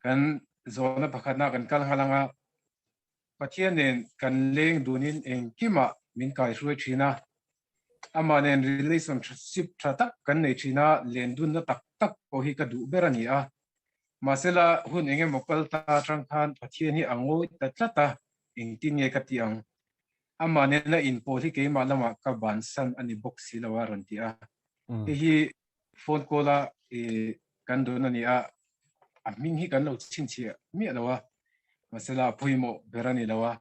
Kan zawhna pakhatna kan kal nghal anga Pathian nen kan leng dunin engkimah min kaihruai thin a, amah nen relationship tha tak kan nei thin a, len dunna tak tak pawh hi ka duh ber a ni a. Mahsela hun engemaw kal ta atang khan Pathian hi a ngawi ta tlat a, engtin nge ka tih ang? Amah nena inpawl hi keimah lamah ka bansan a ni bawk si lo a rawn ti a. Hei hi phone call a kan dawn a ni a, a hming hi kan lo chhinchhiah miah lo a, mahsela a pawimawh ber a ni lo a,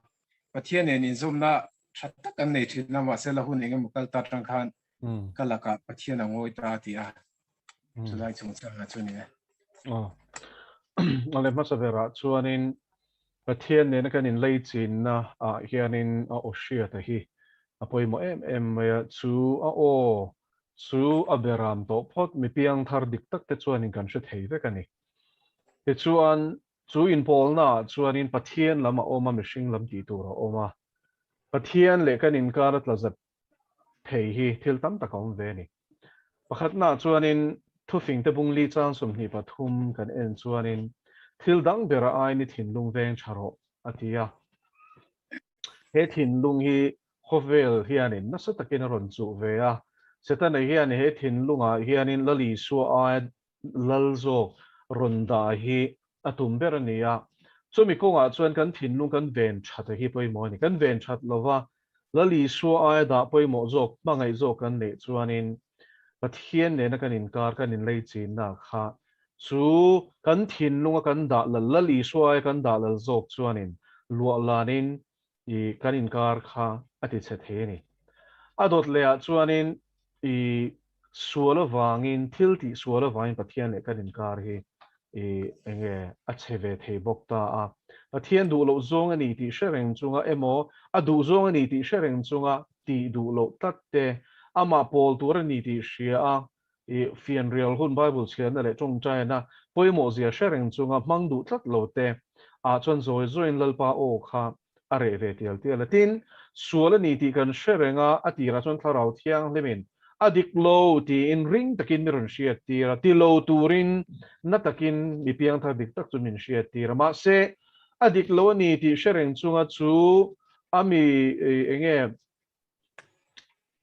Pathian nen inzawmna tha tak an nei thin a, mahsela hun eng emaw kal ta atang khan ka lakah Pathian a ngawi ta a ti a, chulai chungchangah chu a ni e. Aw, a leh hmasa berah chuanin Pathian nena kan inleichinna ah hianin a aw hriata hi a pawimawh em em mai a, chu a aw Chu a beram tawh phawt mi piangthar dik tak te chuanin kan hre thei vek a ni. Tichuan, chu inpawlnaah chuanin Pathian lam a awm a, mihring lam tih tur a awm a. Pathian leh kan inkar a tla zep thei hi thil tam tak a awm ve a ni. Pakhatnaah chuanin thufingte bungli chang 23 kan en chuanin thil dang bera aiin i thinlung veng tha rawh a ti a. He thinlung hi Khawvel hianin nasa takin a rawn chuh ve a, Setana hian he thinlungah hianin Lal Isua aia lal zawk rawn dah hi a tum ber a ni a. Chumi kawngah chuan kan thinlung kan ven that a hi pawimawh a ni. Kan ven that lova Lal Isua aia dah pawimawh zawk, hmangaih zawk kan neih chuanin Pathian nena kan inkar, kan inleichinna kha chu kan thinlunga kan dah lal, Lal Isua aia kan dah lal zawk chuanin luahlanin I kan inkar kha a ti chhe thei a ni. A dawt lehah chuanin i sual avangin, thil tih sual avangin Pathian leh kan inkar hi i enge a chhe ve thei bawk ta a. Pathian duh loh zawng a ni tih hre reng chunga emaw a duh zawng a ni tih hre reng chunga tih duh loh tlat te, amah pawl tur a ni tih hria a, i fianrial hun Bible chhiarna leh tawngtaina pawimawh zia hre reng chunga hmang duh tlat lo te ah chuan zawi zawiin Lalpa aw kha a reh ve tial tial a. Tin, sual a ni tih kan hre reng a, a tirah chuan Thlarau Thianghlimin a dik lo tiin ring takin mi rawn hriat tir a, ti lo turin na takin mi piangthar dik tak chu min hriat tir a. Mahse, a dik lo a ni tih hre reng chunga chu a mi enge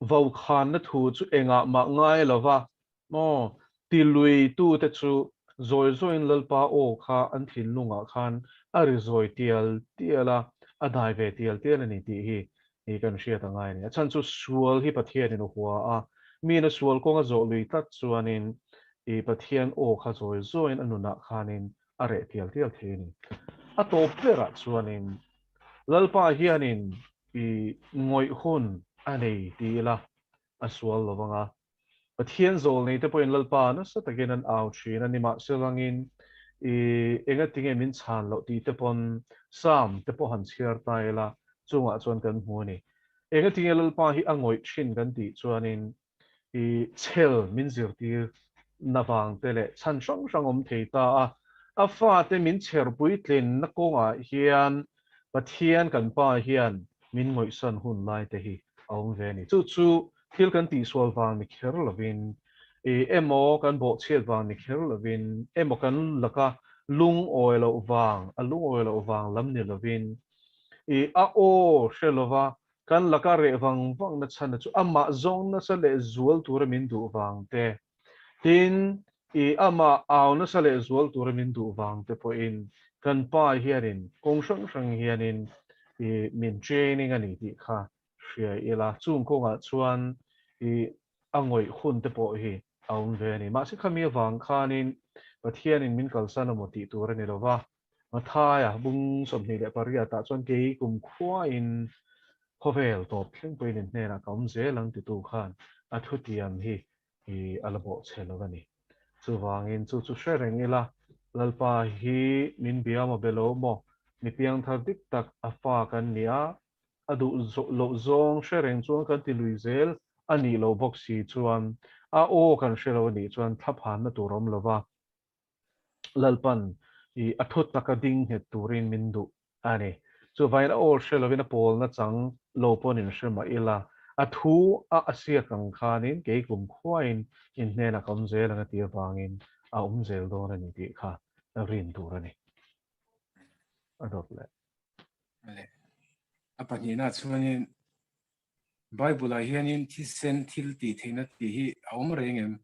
Vaukhanna thu chu engah mah ngai lo va maw? Ti luitute chu zawi zawiin Lalpa aw kha an thinlungah khan a ri zawi tial tial a, a dai ve tial tial a ni tih hi i kan hriat a ngai a ni. A chhan chu sual hi Pathianin a hua a, miin a sual kawng a zawh lui tlat chuanin i Pathian aw kha zawi zawiin a nunah khanin a reh tial tial thei a ni. A tawp berah chuanin Lalpa hianin I ngawih hun a nei ti ila a sual lo vang a. Pathian zawl nei te pawhin Lalpa nasa takin an au thin a, nimahselangin i engatinge min chhan loh tih te pawn Psalm te pawh han chhiar ta ila chungah chuan kan hmu a ni. Engatinge Lalpa hi a ngawih thin kan tih chuanin i chhel min zirtir na vang te leh chhan hrang hrang awm thei ta a, a fate min chher puitlinna kawngah hian Pathian kan Pa hian min ngawihsan hun lai te hi a awm ve a ni. Chu chu thil kan tihsual vang ni kher lovin, i emaw kan bawhchhiat vang ni kher lovin, emaw kan laka lungawi loh vang, a lungawi loh vang lam ni lovin, i a aw hre lova Kan laka reh vang vang na chhan chu amah zawng nasa leh zual tura min duh vang te, tin, i amah au nasa leh zual tura min duh vang te pawhin kan pa hianin kawng hrang hrang hianin i min training a ni tih kha hria ila, chung kawngah chuan i a ngawih hun te pawh hi a awm ve a ni. Mahse khami avang khanin Pathianin min kalsan emaw tih tur a ni lo va, Mathaia bung 28 ah chuan kei kum khuain khawvel tawp thleng pawhin in hnenah ka awm zel ang titu khan a thutiam hi i a la bawh chhe lo a ni. Chuvangin chu chu hre reng ila, Lalpa hi min bia maw be lo maw, mi piangthar dik tak a fa kan ni a, a duh loh zawng hre reng chuan kan ti lui zel a nih loh bawk si chuan a aw kan hre lo a nih chuan thlaphanna tur a awm lo va. Lalpan i a thu taka ding nghet turin min duh a ni. Chuvangin a awl hre lovin a pawlna chang lo pawn in hre mah ila, a thu a a siak ang khanin kei kum khuain in hnenah ka awm zel ang a tih avangin a awm zel dawn a ni tih kha rin tur a ni. A dawt leh. Le. A pahnihna chuanin Bible-ah hianin thisen thil tih theihna tih hi a awm reng em?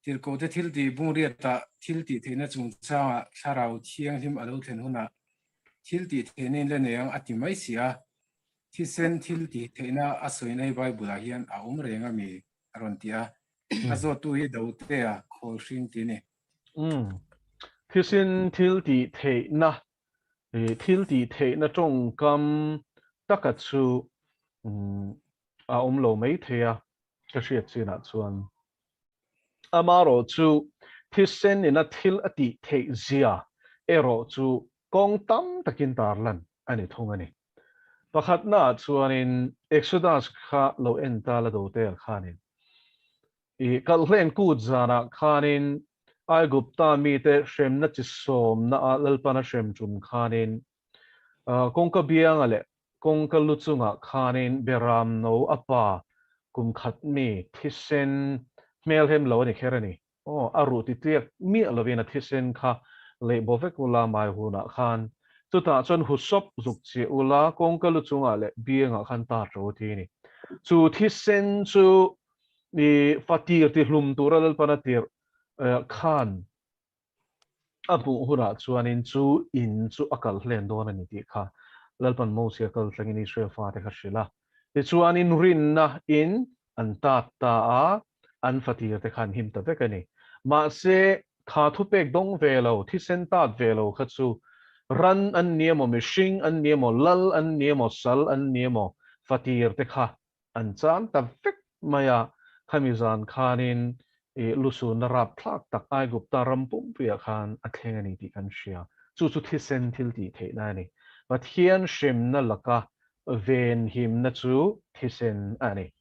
Tirhkohte thil tih bungriatah thil tih theihna chungchangah Thlarau Thianghlim a lo thlen hunah thil tih theihna in la nei ang a ti mai si a, thisen thil tih theihna a sawina hi Bible-ah hian a awm reng a mi? a rawn ti a. A zawttu hi Dotea khawl hring ti a ni. Umm. Thisen thil tih theihna, thil tih theihna tawngkam taka chu a awm lo mai thei a, ka hriat chinah chuan. Amarawh chu thisen ina thil a tih theih zia erawh chu kawng tam takin tarlan a ni thung a ni. Pakhatnaah chuanin Exodus kha lo en ta la Dotea khanin I kalhlen kut zanah khanin Aigupta mite hremna chi sawmnaah Lalpana hrem tum khanin kawngka bianga leh kawngka lu chungah khanin Beram no a pa kum khat mi thisen hmelhem lo a ni kher a ni. Aw, a ruh ti tliak miah lovin a thisen kha leh baw vek ula mai hunah khan chutah chuan husawp zuk chiah ula kawngka lu chungah leh biangah khan tar ṭo ti a ni. Chu thisen chu I fa tir ti hlum tura Lalpana tir khan a hmuh hunah chuanin chu in chu a kal hlen dawn a ni tih kha Lalpan Mosia kal thlengin Israel fate kha hrilh a. Tichuanin rinna in an tat ta a, an fa tirte kha an him ta vek a ni. Mahse, kha thupek dawng ve lo, thisen tat ve lo kha chu ran an ni emaw, mihring an ni emaw, lal an ni emaw, sal an ni emaw, fa tirte kha An chang ta vek mai a, khami zan khanin i lusunna rapthlak tak Aigupta ram pumpuiah khan a thleng a ni tih kan hria. Chu chu thisen thil tih theihna a ni. Pathian hremna laka venhimna chu thisen a ni.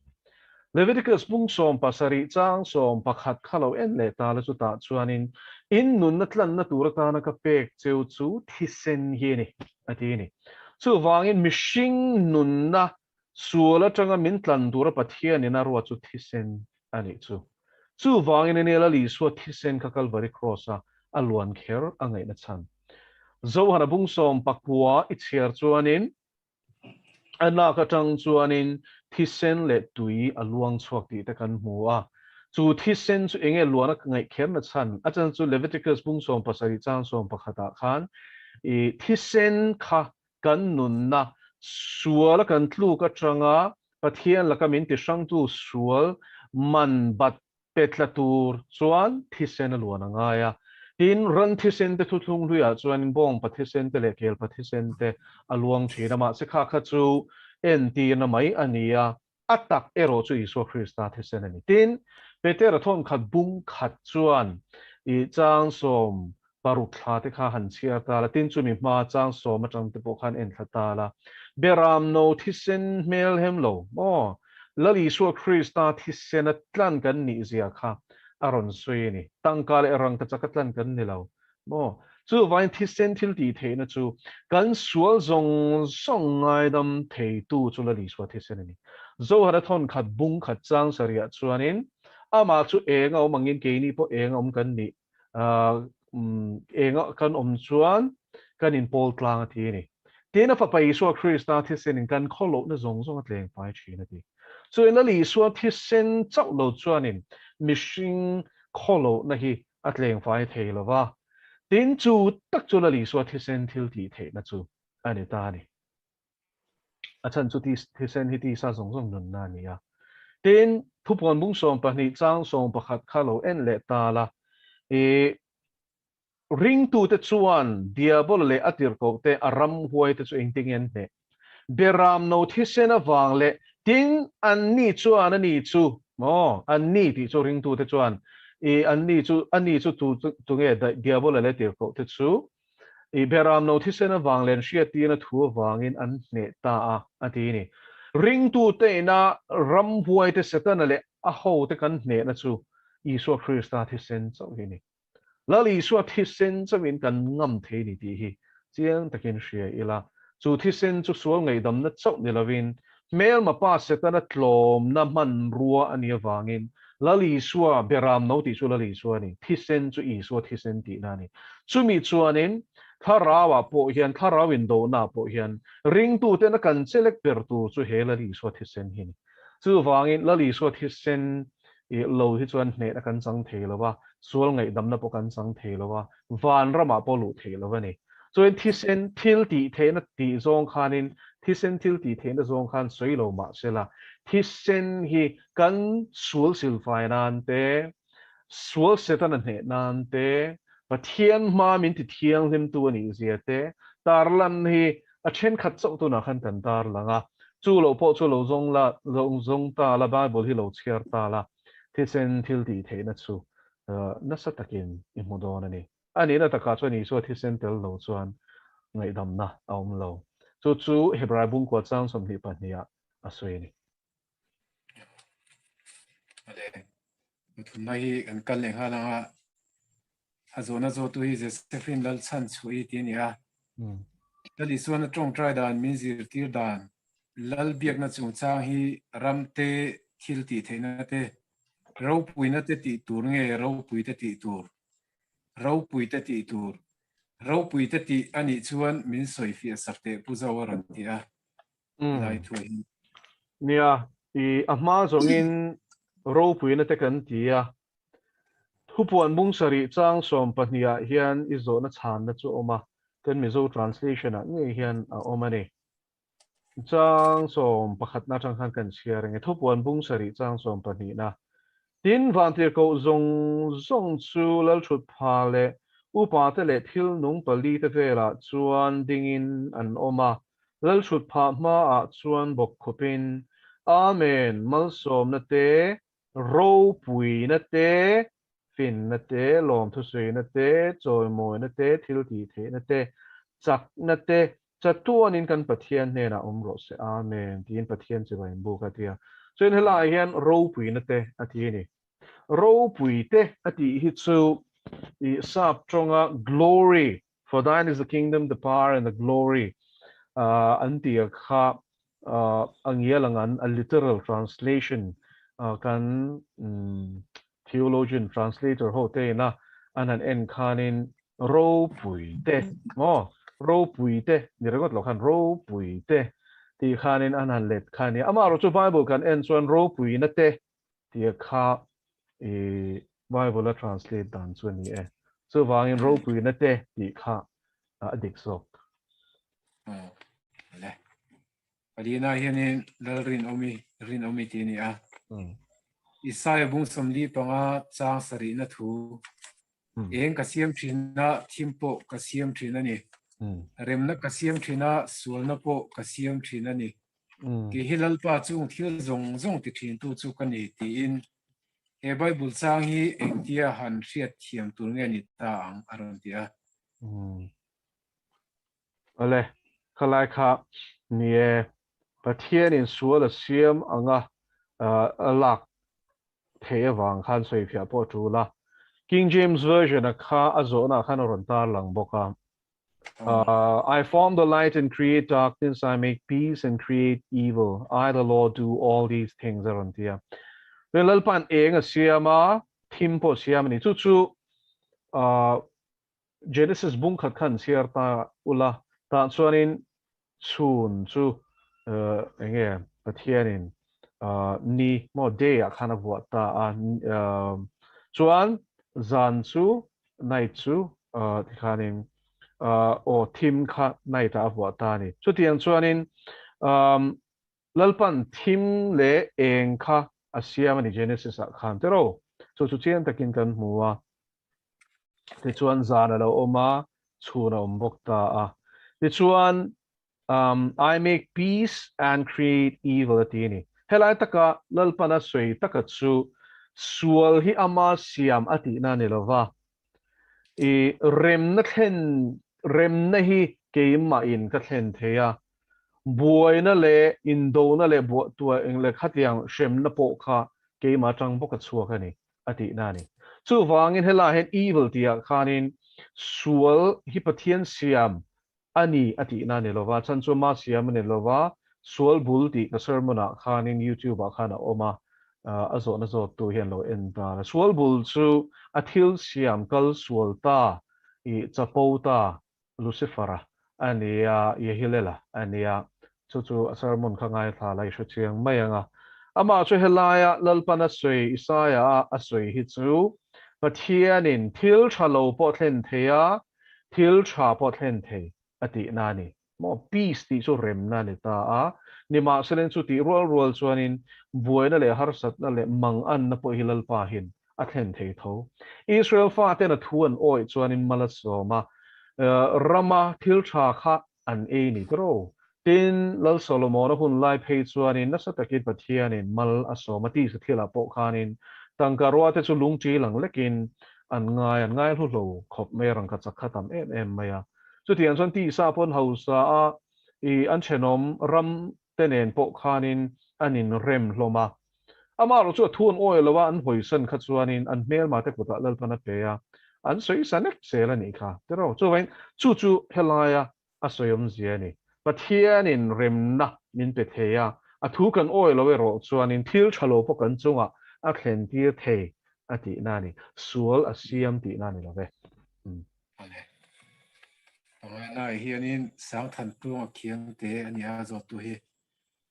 Leviticus bung 17 chang 11 kha lo en leh ta la chutah chuanin in nunna tlanna tur atana ka pek cheu chu thisen hi a ni a ti a ni. Chuvangin mihring nunna Sual atanga min tlan tura Pathianin a ruat chu thisen a nih chu. Chuvangin ania Lal Isua thisen kha Kalvari Kraws-a a luan kher a ngaihna chhan. Zohana bung 19 i chhiar chuanin a nak atang chuanin thisen leh tui a luang chhuak tih te kan hmu a. Chu thisen chu enge luan a ngaih kherna chhan? A chan chu Leviticus bung 17 chang 11 ah khan i thisen kha Kan nunna suala kan tluk atanga Pathian laka min tihrangtu sual man bat pe tla tur chuan thisen a luan a ngai a. Tin, ran thisen te thuthlung hluiah chuanin bawngpa thisen te leh kelpa thisen te a luang thin a, mahse kha kha chu entirna mai a ni a, a tak erawh chu Isua Krista thisen a ni. Tin, Petera thawnkhat bung khat chuan i chang 16 thla te kha han chhiar ta la, tin chumi hma chang 10 atang te pawh khan en thla ta la, Beram no thisen hmel hem lo maw? Lal Isua Krista thisena tlan kan nih zia kha a rawn sawi a ni. Tangka leh rangkachak a tlan kan ni lo. Maw? Chuvain thisen thil tih theihna chu kan sual zawng zawng ngaidam theitu chu Lal Isua thisen a ni. Zohana thawn khat bung khat chang sarihah chuanin amah chu eng a awm angin keini pawh eng a awm kan nih, eng a kan awm chuan kan inpawl tlang a ti a ni. Tin a Fapa Isua Krista thisenin kan khawlohna zawng zawng a tleng fai thin a ti. Chuin Lal Isua thisen chauh lo chuanin mihring khawlohna hi a tleng fai thei lo va, tin chu tak chu Lal Isua thisen thil tih theihna chu a ni ta a ni. A chhan chu thisen hi tisa zawng zawng nunna a ni a. Tin, thupuan bung 12 chang 11 kha lo en leh ta la, i ringtute chuan Diabola leh a tirhkohte a ramhuaite chu engtin nge an hneh? Beram no thisen avang leh tin anni chuan a ni chu maw? Anni tih chu ringtute chuan i anni chu a ni chu tu tunge Diabola leh tirhkohte chu i beram no thisen avang leh an hriattirna thu avangin an hneh ta a a ti a ni. Ringtute ina ramhuaite Setana leh a hote kan hnehna chu Isua Krista thisen chauh hi a ni. Lal Isua thisen chauhin kan ngam thei ni tih hi chiang takin hria ila, chu thisen chu sual ngaihdamna chauh ni lovin hmelma pa Setana tlawmna hmanrua a nih avangin Lal Isua beram no tih chu Lal Isua a ni, thisen chu Isua thisen tihna a ni. Chumi chuanin. Thlarauah pawh hian, thlarau indonaah pawh hian ringtuten a kan chelek ber tur chu he Lal Isua thisen hi a ni. Chuvangin Lal Isua thisen lo hi chuan hnehna kan chang thei lo va, sual ngaihdamna pawh kan chang thei lo va, vanramah pawh luh theih lo a ni. Chuan thisen thil tih theihna tih zawng khanin thisen thil tih theihna zawng khan sawi lo mah sela, thisen hi kan sual silfai nan te, sual Setana hneh nan te, Pathian hma min ti thianghlimtu a nih zia te tarlan hi a thenkhat chauh tunah khan kan tarlang a. Chu lo pawh chu lo zawng la, zawng ta la, Bible hi lo chhiar ta la, thisen thil tih theihna chu nasa takin i hmu dawn a ni. A nihna takah chuan Isua thisen tel lo chuan ngaihdamna a awm lo. Chu chu Hebrai bungkua chang 22 ah a sawi a ni. Ale, pathumna hi kan kal leh nghal ang a, a zawhna zawhtu hi Josephine Lalchhan chhuah i ti a ni a. Lal Isuan a tawngtai dan min zirtir dan Lal biakna chungchang hi ramte thil tih theihna te, ropuina te tih tur nge ropui te tih tur? Ropui te tih tur. Ropui te tih a nih chuan min sawi fiah sak teh Pu Zo a rawn ti a, lai thu hi. Nia, i a hma zawngin ropuina te kan ti a, Thupuan bung sarih chang 12 ah hian i zawhna chhanna chu a awm a, kan Mizo translation ah ngei hian a awm a ni. Chang sawm pakhatna atang khan kan chhiar eng e, Thupuan bung sarih chang sawmpahnihna. Tin, vantirhkoh zawng zawng chu Lalthutpha leh upate leh thil nung palite velah chuan dingin an awm a, Lalthutpha hmaah chuan bawkkhupin, Amen, malsawmna te, ropuina te, finna te, lawmthusuina te, chawimawina te, thiltihtheihna te, chakna te, chatuanin kan Pathian hnenah awm rawh se, Amen, tiin Pathian chibai in buk a ti a. Chuan helaiah hian ropuina te a ti a ni. Ropui te a tih hi chu i sap tawnga glory, for thine is the kingdom, the power and the glory an tih a kha a ngial ang an, a literal translation kan theologian translator ho te ina an han en khanin ropui te maw ropui te ni ringawt lo khan ropui te tih khanin an han let kha nia amaherawh chu Bible kan en chuan ropuina te tih kha i Bible a translate dan chu a ni e chuvangin ropuina te tih kha a dik zawk. Awle. Palina hianin Lal Rinawmi, Rinawmi tih a ni a. Isaia bung 45 chang sarihna thu, Eng ka siam thin a, thim pawh ka siam thin a ni. Remna ka siam thin a, sualna pawh ka siam thin a ni. Kei hi Lalpa chung thil zawng zawng ti thintu chu ka ni tiin he Bible chang hi engtia han hriat thiam tur nge ni ta ang a rawn ti a. Awle, khalai kha ni e, Pathianin sual a siam anga a lak theih avang khan sawifiah pawh a tul a. King James Version a kha a zawhnaah khan a rawn tarlang bawk a. I form the light and create darkness, I make peace and create evil, I the Lord do all these things a rawn ti a. Lalpa'n eng a siam a, thim pawh a siam a ni. Chu chu Genesis bung khat khan chhiar ta ula, tah chuanin chhun chu eng nge Pathianin ni maw day ah khan a vuah ta a, chuan zan chu night chu tikhanin aw thim kha night ah a vuah ta a ni. Chutiang chuanin Lalpan thim leh eng kha a siam a ni Genesis ah khan tiraw? Chu chu chiang takin kan hmu a. Tichuan zan a lo awm a, chhun a awm bawk ta a. Tichuan I make peace and create evil a ti a ni. Helai taka Lalpan a sawi taka chu sual hi ama siam a tihna a ni lo va. I remna thlen, remna hi keimahin ka thlen thei a, Buaina leh indona leh buahtua eng leh khatiang hremna pawh kha keimah atang bawk a chhuak a ni, a tihna a ni. Chuvangin helaiah hian evil tihah khanin sual hi Pathian siam a ni a tihna a ni lova, chhan chu ama siam a ni lova, sual bul tih ka sermon ah khanin youtube ah khan a awm a, a zawhna zawttu hian lo en ta a. Sual bul chu a thil siam kal sual ta, i chapo ta. Lucifer-a a ni a, Yehilela a ni a, chu chu a sermon kha ngaithla la i hre chiang mai ang a. Amah chu helaia Lalpan a sawi, Isaia-a a sawi hi chu Pathianin thil tha lo pawh thlen thei a, thil tha pawh thlen thei a tihna a ni. Maw peace tih chu remna a ni ta a, nimahsela chu tih rual rual chuanin buaina leh harsatna leh manganna pawh hi Lalpa hian a thlen thei tho. Israel faten a thu an awih chuanin mal a sawm a, rama thil tha kha an ei ni tawh. Tin, Lal Solomona hun lai phei chuanin nasa takin Pathianin mal a sawm a, tisa thilah pawh khanin tangka ruate chu lungṭi lang lekin an ngai, an ngai hluhlo khawp mai a, rangka chak kha tam em em mai a. Chutiang chuan tisa pawn hausa a, i an thenawm ram te nen pawh khanin an inrem hlawm a. Amaherawh chu a thu an awi lo a, an hawisan kha chuanin an hmelma te kutah Lalpan a pe a, an sawi sa nek zel a nih kha. Tiraw? Chuvangin chu chu helaia a sawi awmzia a ni. Pathianin remna min pe thei a, a thu kan awi lo erawh chuanin thil tha lo pawh kan chungah a thlen tir thei a tihna a ni. Sual a siam tihna a ni lo ve. Ale. Pangainai hianin Sangthan Tluanga khiang te a ni a zawttu hi.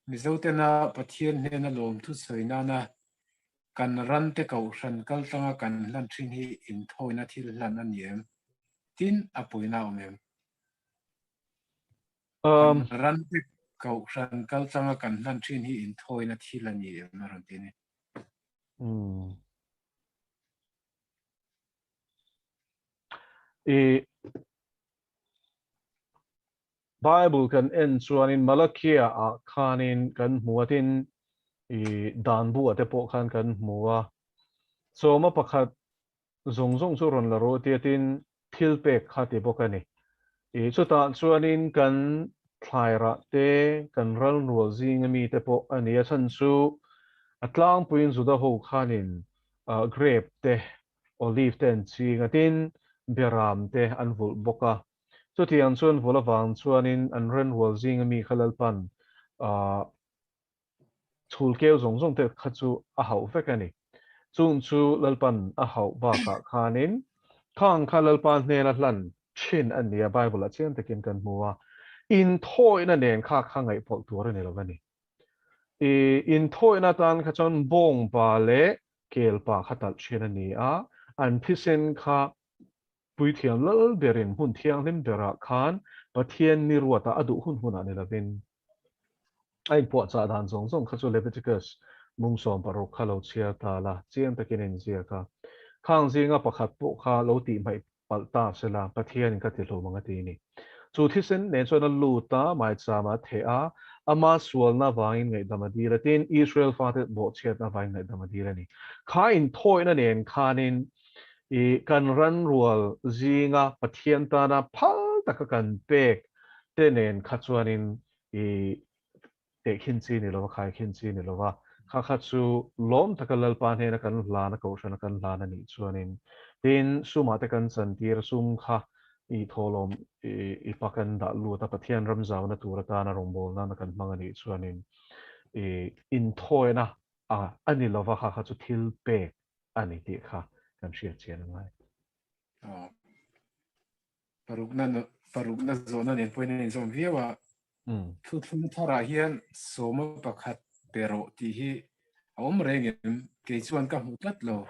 Mizo tena Pathian hnena lawmthu sawi nana kan ran te kohhran kaltlanga kan hlan thin hi inthawina thil hlan a ni em? Tin, a pawina a awm em? Kan ran te kohhran kaltlanga kan hlan thin hi inthawina thil a ni em? A rawn ti a ni. I Bible kan en chuanin Malakia ah khanin kan hmu a, tin i dan bu ah te pawh khan kan hmu a, sawma pakhat zawng zawng chu rawn la rawh tia tin thil pek kha ti bawk a ni. I chutah chuanin kan thlairah te, kan ralrual zinga mi te pawh a ni a, chhan chu a tlangpuiin Juda ho khanin grape te Olive te an ching a, tin, Beram te an vulh bawk a. Chutiang chuan vulh avang chuanin an renrual zinga mi kha Lalpan chhul keu zawng zawng te kha chu a hauh vek a ni. Chung chu Lalpan a hauh bakah khanin khang kha Lalpa hnena hlan thin a ni a, Bible-ah chiang takin kan hmu a. Inthawina nen kha kha ngaihpawlh tur a ni lo a ni. I inthawina atan kha chuan bawngpa leh Kelpa kha talh thin a ni a, an thisen kha Puithiam lal berin hmun thianghlim berah khan Pathian ni ruatah a duh hun hunah ni lovin a inpuahchah dan zawng zawng kha chu Leviticus mung 16 kha lo chhiar ta la, chiang takin a inziak a. Khang zinga pakhat pawh kha lo tihhmaih palh ta sela, Pathianin ka ti hlawm ang a ti ni. Chu thisen nen chuan a lut a, maicham a theh a, ama sualna avangin ngaihdam a dil a, tin, Israel fate bawhchhiatna avangin ngaihdam a dil a ni. Kha inthawihna nen khanin i kan ranrual zinga Pathian tana phal taka kan pek te nen kha chuanin i Tehkhin chi ni lova, khaikhin chi ni lova, kha kha chu lawm taka Lalpa hnena kan hlan a, Kohhrana kan hlan a nih chuanin, tin, sumah te kan chantir a, sum kha i thawhlawm i pa kan dah lut a, Pathian ram zauna tur atana rawngbawlna nana kan hmang a nih chuanin i inthawina a a ni lova, kha kha chu thil pek a ni tih kha kan hriat chian a ngai. Parukna parukna zawhna nen pawhin a inzawm viau a. Thuthlung tharah hian sawma pakhat pe rawh tih hi a awm reng em? Kei chuan ka hmu tlat lo.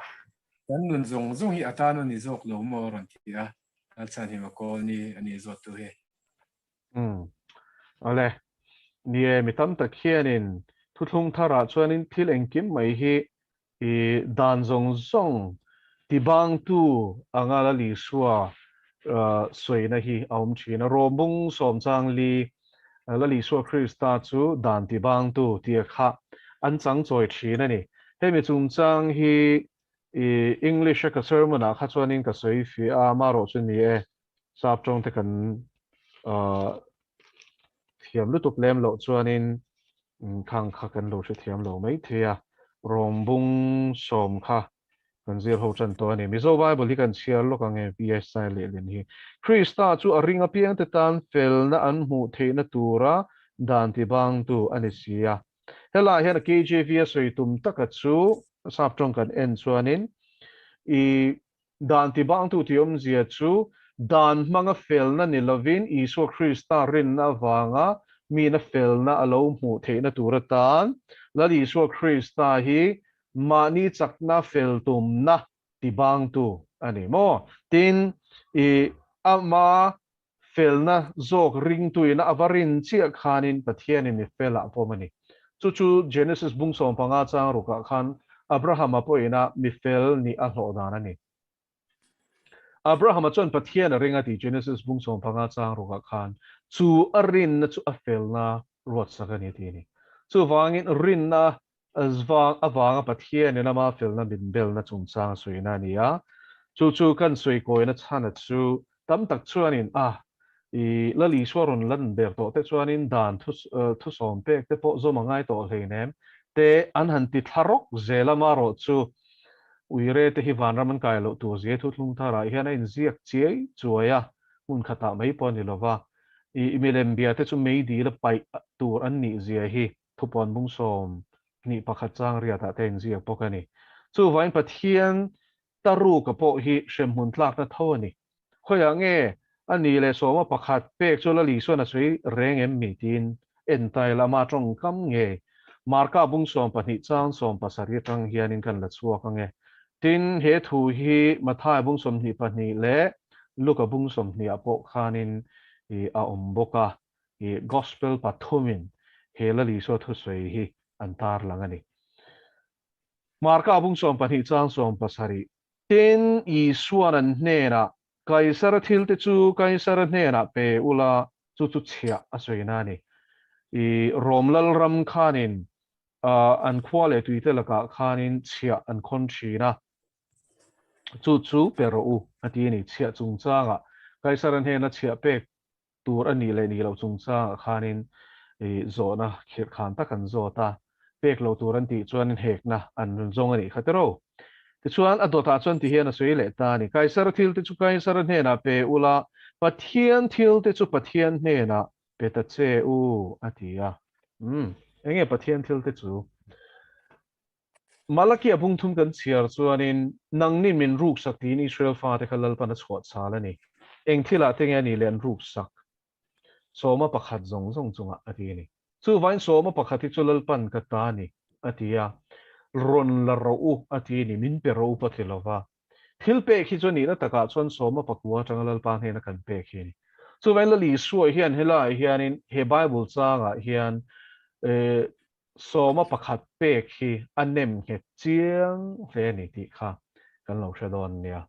Kan nun zawng zawng hi a tan a ni zawk lo maw a rawn ti a. Lalchhanhima kawl ni a nih zawttu hi. Awle, ni e, mi tam tak hianin thuthlung tharah chuanin thil engkim mai hi I dan zawng zawng tibangtu anga Lal Isua sawina hi a awm thin a. Rom bung sawm chang li Lal Isua Krista chu dan tibangtu tia kha an chang chawi thin a ni. Hemi chungchang hi i English a ka sermon ah kha chuanin ka sawi fiah a, amaherawh chu ni e, sap tawng te kan thiam lutuk lem loh chuanin Khang kha kan lo hrethiam lo mai thei a, rawngbung sawm kha kan zir ho tan tawh a ni. Mizo Bible hi kan chhiar lawk ang e, PSI lehlin hi. Krista chu a ring apiangte tan felna an hmuh theihna tura dan tibangtu a ni si a. Helaiah hian a KJV a sawi tum taka chu sap tawng kan en chuanin i Dan tibangtu tih awmzia chu Dan hmanga felna ni lovin Isua Krista rinna avanga mina felna a lo hmuh theihna tur atan Lal Isua Krista hi mahni chakna fel tumna tibangtu a ni maw? Tin, i ama felna zawk ringtuina a va rin chiah khanin Pathianin mi felah a pawm a ni. Chu chu Genesis bung 15 chang rukah khan Abrahama pawhina mi fel nih a hlawh dan a ni. Abrahama chuan Pathian a ring a tih Genesis bung 15 chang rukah khan chu a rinna chu a felna ruatsak a ni tih a ni. Chuvangin rinna avanga Pathianin ama felna min belna chungchang a sawina a ni a. Chu chu kan sawi kawina chhana chu tam tak chuanin a i Lal Isua rawn lan ber tawh te chuanin dan thusawm pek te pawh zawm a ngai tawh hleinem te an han ti thla rawk zel a marawh chu Uire te hi vanram an kai loh tur zia thuthlung tharah hian a inziak chiai chuai a, hmun khatah mai pawh a ni lova. I milem bia te chu meidil a paih tur an nih zia hi thupuan bung 21 chang riatah te a inziak bawk a ni. Chuvangin Pathian taruka pawh hi hremhmun tlakna tho a ni. Khawiah nge a ni leh sawma pakhat pek chu Lal Isuan a sawi reng em mi tiin en ta ila ama tawngkam nge Marka bung 12 chang 70 atang hianin kan la chhuak ang e. Tin, he thu hi Matthai bung 22 leh Luka bung 20 ah pawh khanin a awm bawk a, Gospel pathumin he Lal Isua thusawi hi an tarlang a ni. Marka bung 12 chang 70. Tin, Isua'n an hnenah, Kaisara thilte chu Kaisara hnenah pe ula, chu chu chhiah a sawina a ni. I Rom lalram khanin an khua leh tuite lakah khanin chhiah an khawn thin a, chu chu pe rawh u, a ti a ni. Chhiah chungchangah Kaisara hnena chhiah pek tur a nih leh nih loh chungchangah khanin zawhna khirhkhan tak an zawt a, pek lo tur an tih chuan hekna an rawn zawng a nih kha tiraw. Tichuan a dawtah chuan ti hian a sawi leh ta a ni, Kaisara thil te chu Kaisara hnenah pe ula, Pathian thil te chu Pathian hnenah pe ta che u, a ti a. Umm, enge Pathian thil te chu? Malakia bung thum kan chhiar chuanin, Nangni min ruksak tiin Israel fate kha Lalpan a chhuah chhal a ni. Eng thilah te nge a nih leh an ruksak? Sawma pakhat zawng zawng chungah a ti a ni. Chuvain sawma pakhat hi chu Lalpan ka ta a ni, a ti a. Rawn la rawh u, a ti a ni, min pe rawh u pawh ti lova. Thil pek hi chu nihna takah chuan sawma pakua atanga Lalpa hnena kan pek hi a ni. Chuvain Lal Isua hian helaiah hianin he Bible changah hian Sawma pakhat pek hi a nem nghet chiang hle a ni tih kha kan lo hre dawn nia.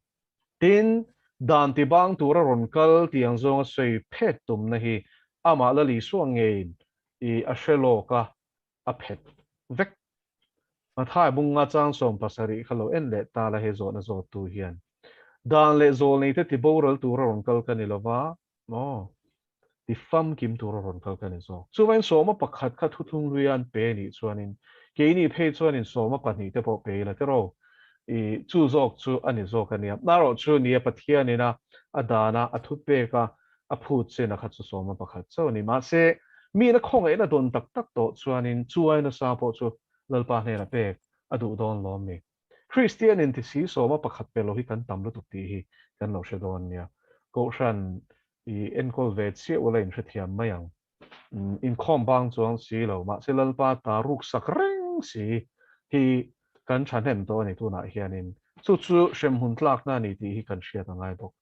Tin, dan ti bang tura rawn kal tiang zawnga sawi phet tumna hi amah Lal Isua ngeiin i a hre lawk a, a phet vek. Mathai bunga chang 70 kha lo en leh ta la he zawhna zawttu hian. Dan leh zawlneite ti boral tura rawn kal ka ni lova maw? Ti famkim tur a rawn kal ka ni zawk. Chuvain sawma pakhat kha thuthlung luia an pe nih chuanin keini phei chuanin sawma pahnih te pawh pe ila tiraw? I chu zawk chu a ni zawk a nia. Narawh chu nia Pathianin a a dana a thupek a a phut chin a kha chu sawma pakhat chauh a ni. Mahse miin a khawngaihna dawn tak tak tawh chuanin chu ai nasa pawh chu Lalpa hnena pek a duh dawn lawm ni. Kristian inti si sawma pakhat pe lo hi kan tam lutuk tih hi kan lo hre dawn nia. Kohhran i enkawl ve chiah ula in hrethiam mai ang. Inkhawm bang chuang si lo, mahse Lalpa ta ruksak reng si hi kan thahnem tawh a ni tunah hianin. Chu chu hremhmun tlakna a ni tih hi kan hriat a ngai bawk.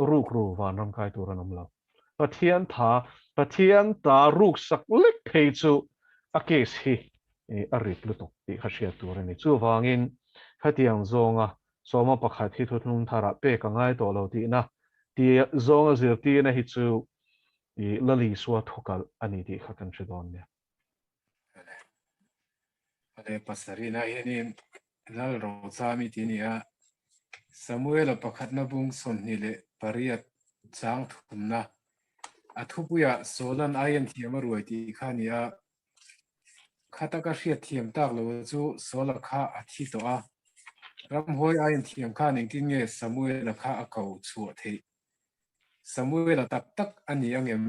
Rukru vanram kai tur an awm lo. Pathian tha, Pathian ta ruksak lek phei chu a case hi a rit lutuk tih kha hriat tur a ni. Chuvangin khatiang zawnga sawma pakhat hi thuthlung tharah pek a ngai tawh lo tihna ti zawnga zirtirna hi chu i Lal Isua thukalh a ni tih kha kan hre dawn nia. Ale pasarihna hianin Lal Rochami tih a ni a, Samuela pakhatna bung 28 chang thumna a thupuiah Sawlan aian thiam a ruai tih kha a ni a, Kha taka hriat thiam tak lo chu Saula kha a thi tawh a. Ramhuai aiin thiam khan engtin nge Samuela kha a ko chhuah theih? Samuela tak tak a ni angem?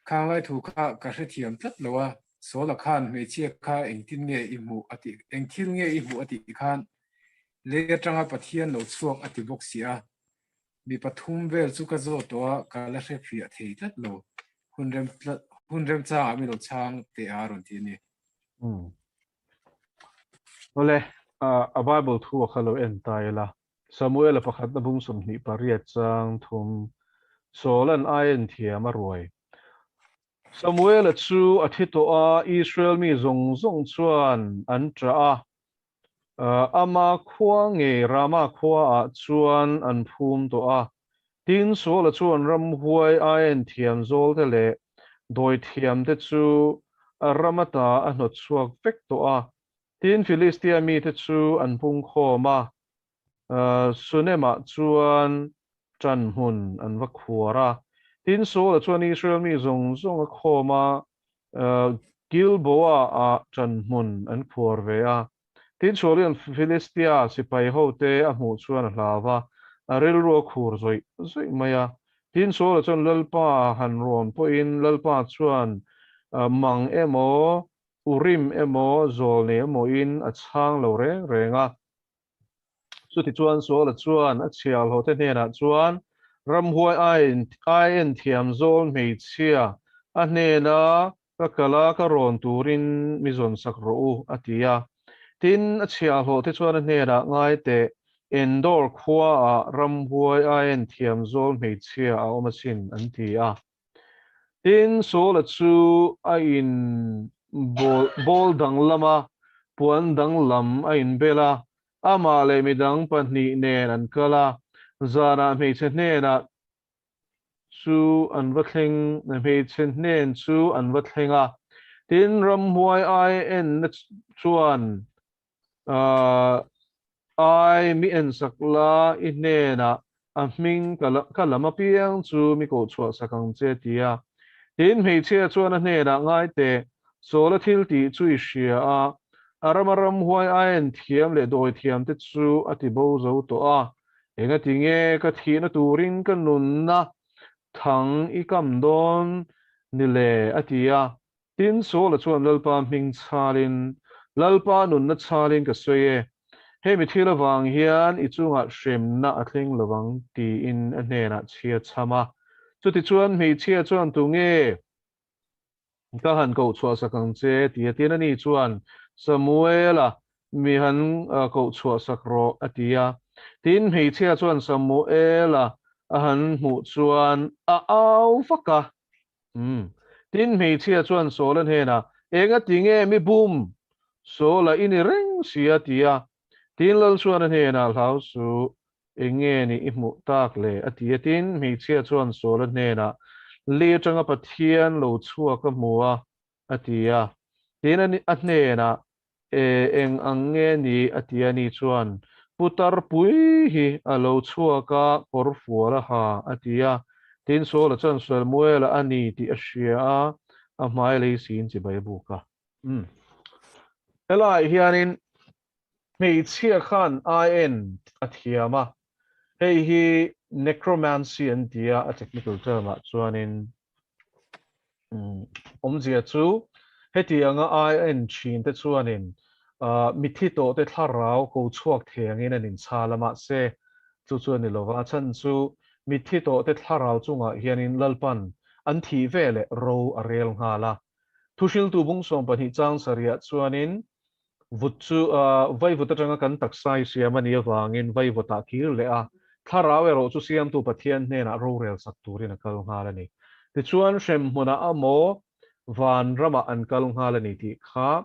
Khanglai thu kha ka hrethiam tlat lo a, Saula khan hmeichhia kha engtin nge i hmuh a tih, eng thil nge i hmuh a tih khan lei atanga Pathian lo chhuak a ti bawk si a. Mi pathum vel chu ka zawt tawh a, ka la hre fiah thei tlat lo. Hun rem hun remchangah mi lo chhang teh a rawn ti a ni. Umm. Awle, a Bible thu a kha lo en ta ila. Samuela pakhatna bung 28 chang thum Saula'n ai en thiam a ruai. Samuela chu a thi tawh a, Israel mi zawng zawng chuan an ṭah a. Ama khua ngei Rama khuaah chuan an phum tawh a. Tin, Saula chuan ramhuai ai-en thiam zawlte leh dawithiamte chu a ram ata a hnawt chhuak vek tawh a. Tin, Filistia mite chu an pungkhawm a, Sunemah chuan ṭan hmun an va khuar a. Tin, Saula chuan Israel mi zawng zawng a khawm a, Gilboa-ah ṭan hmun an khuar ve a. Tin, Saula'n Filistia sipai hote a hmuh chuan a hlau va, a rilru a khur zawih zawih mai a. Tin, Saula chuan Lalpa han rawn pawhin Lalpa chuan mang emaw, Urim emaw, Zawlnei emawin a chhang lo reng reng a. Chutichuan Saula chuan a chhiahhlawhte hnenah chuan, Ramhuai ai en thiam zawl hmeichhia a hnena ka kal a, ka rawn turin mi zawn sak rawh u, a ti a. Tin, a chhiahhlawhte chuan a hnenah, Ngai teh, Endor khuaah ramhuai ai en thiam zawl hmeichhia a awm asin, an ti a. Tin, Saula chu a in bawl danglam a, puan danglam a inbel a, amah leh midang pahnih nen an kal a, zanah hmeichhe hnenah chu an va thleng, hmeichhe hnen chu an va thleng a. Tin, ramhuai ai enna chuan Ai, mi ensak la, i hnenah a hming ka lam apiang chu mi kohchhuah sak ang che, ti a. Tin, hmeichhia chuan a hnenah, Ngai teh, Sawla thil tih chu i hria a, a rama ramhuai aien thiam leh dawi thiam te chu a ti bo zo tawh a, engati nge ka thihna turin ka nunna thang i kam dawn ni le? a ti a. Tin, Saula chuan Lalpa hming chhalin, Lalpa nunna chhalin ka sawi e, hemi thil avang hian i chungah hremna a thleng lo vang, tiin a hnenah chhia chham a. Chutichuan hmeichhia chuan, Tunge ka han koh chhuah sak ang che? ti a. Tin, ani chuan, Samuela, mi han koh chhuah sak rawh, a ti a. Tin, hmeichhia chuan Samuela a han hmuh chuan a au vak a. Umm. Tin, hmeichhia chuan Saula hnenah, Eng a ti nge mi bum? Saula i ni reng si a ti a. Tin, Lal chuan a hnenah, Hlau suh, eng nge ni i hmuh tak le? a ti a. Tin, hmeichhia chuan Saula hnenah, Li atanga Pathian lo chhuak a hmu a, a ti a. Tin, a hnenah, E, eng ang nge ni? a ti a ni chuan, Putar pui hi a lo chhuak a, kawr fual a ha, a ti a. Tin, Saula chuan Samuela a ni tih a hria a, a hmai lei siin chibai a buk a. Umm. Helaiah hianin hmeichhia khan ai-en a thiam a, hei hi necromancy an ti a, a technical term-ah chuanin Awmzia chu hetianga ai a en thin te chuanin mitthi tawh te thlarau ko chhuak thei angin an inchhal a, mahse chu chu a ni lova, a chhan chu mitthi tawh te thlarau chungah hianin Lalpan an thih veleh ro a rel nghal a. Thuhriltu bung 12 chang sarihah chuanin Vut chu vaivut atanga kan taksa i siam a nih avangin vaivutah kir leh a, thlarau erawh chu Siamtu Pathian hnenah rorel sak turin a kal nghal a ni. Tichuan, hremhmunah amaw van ramah an kal nghal a ni tih kha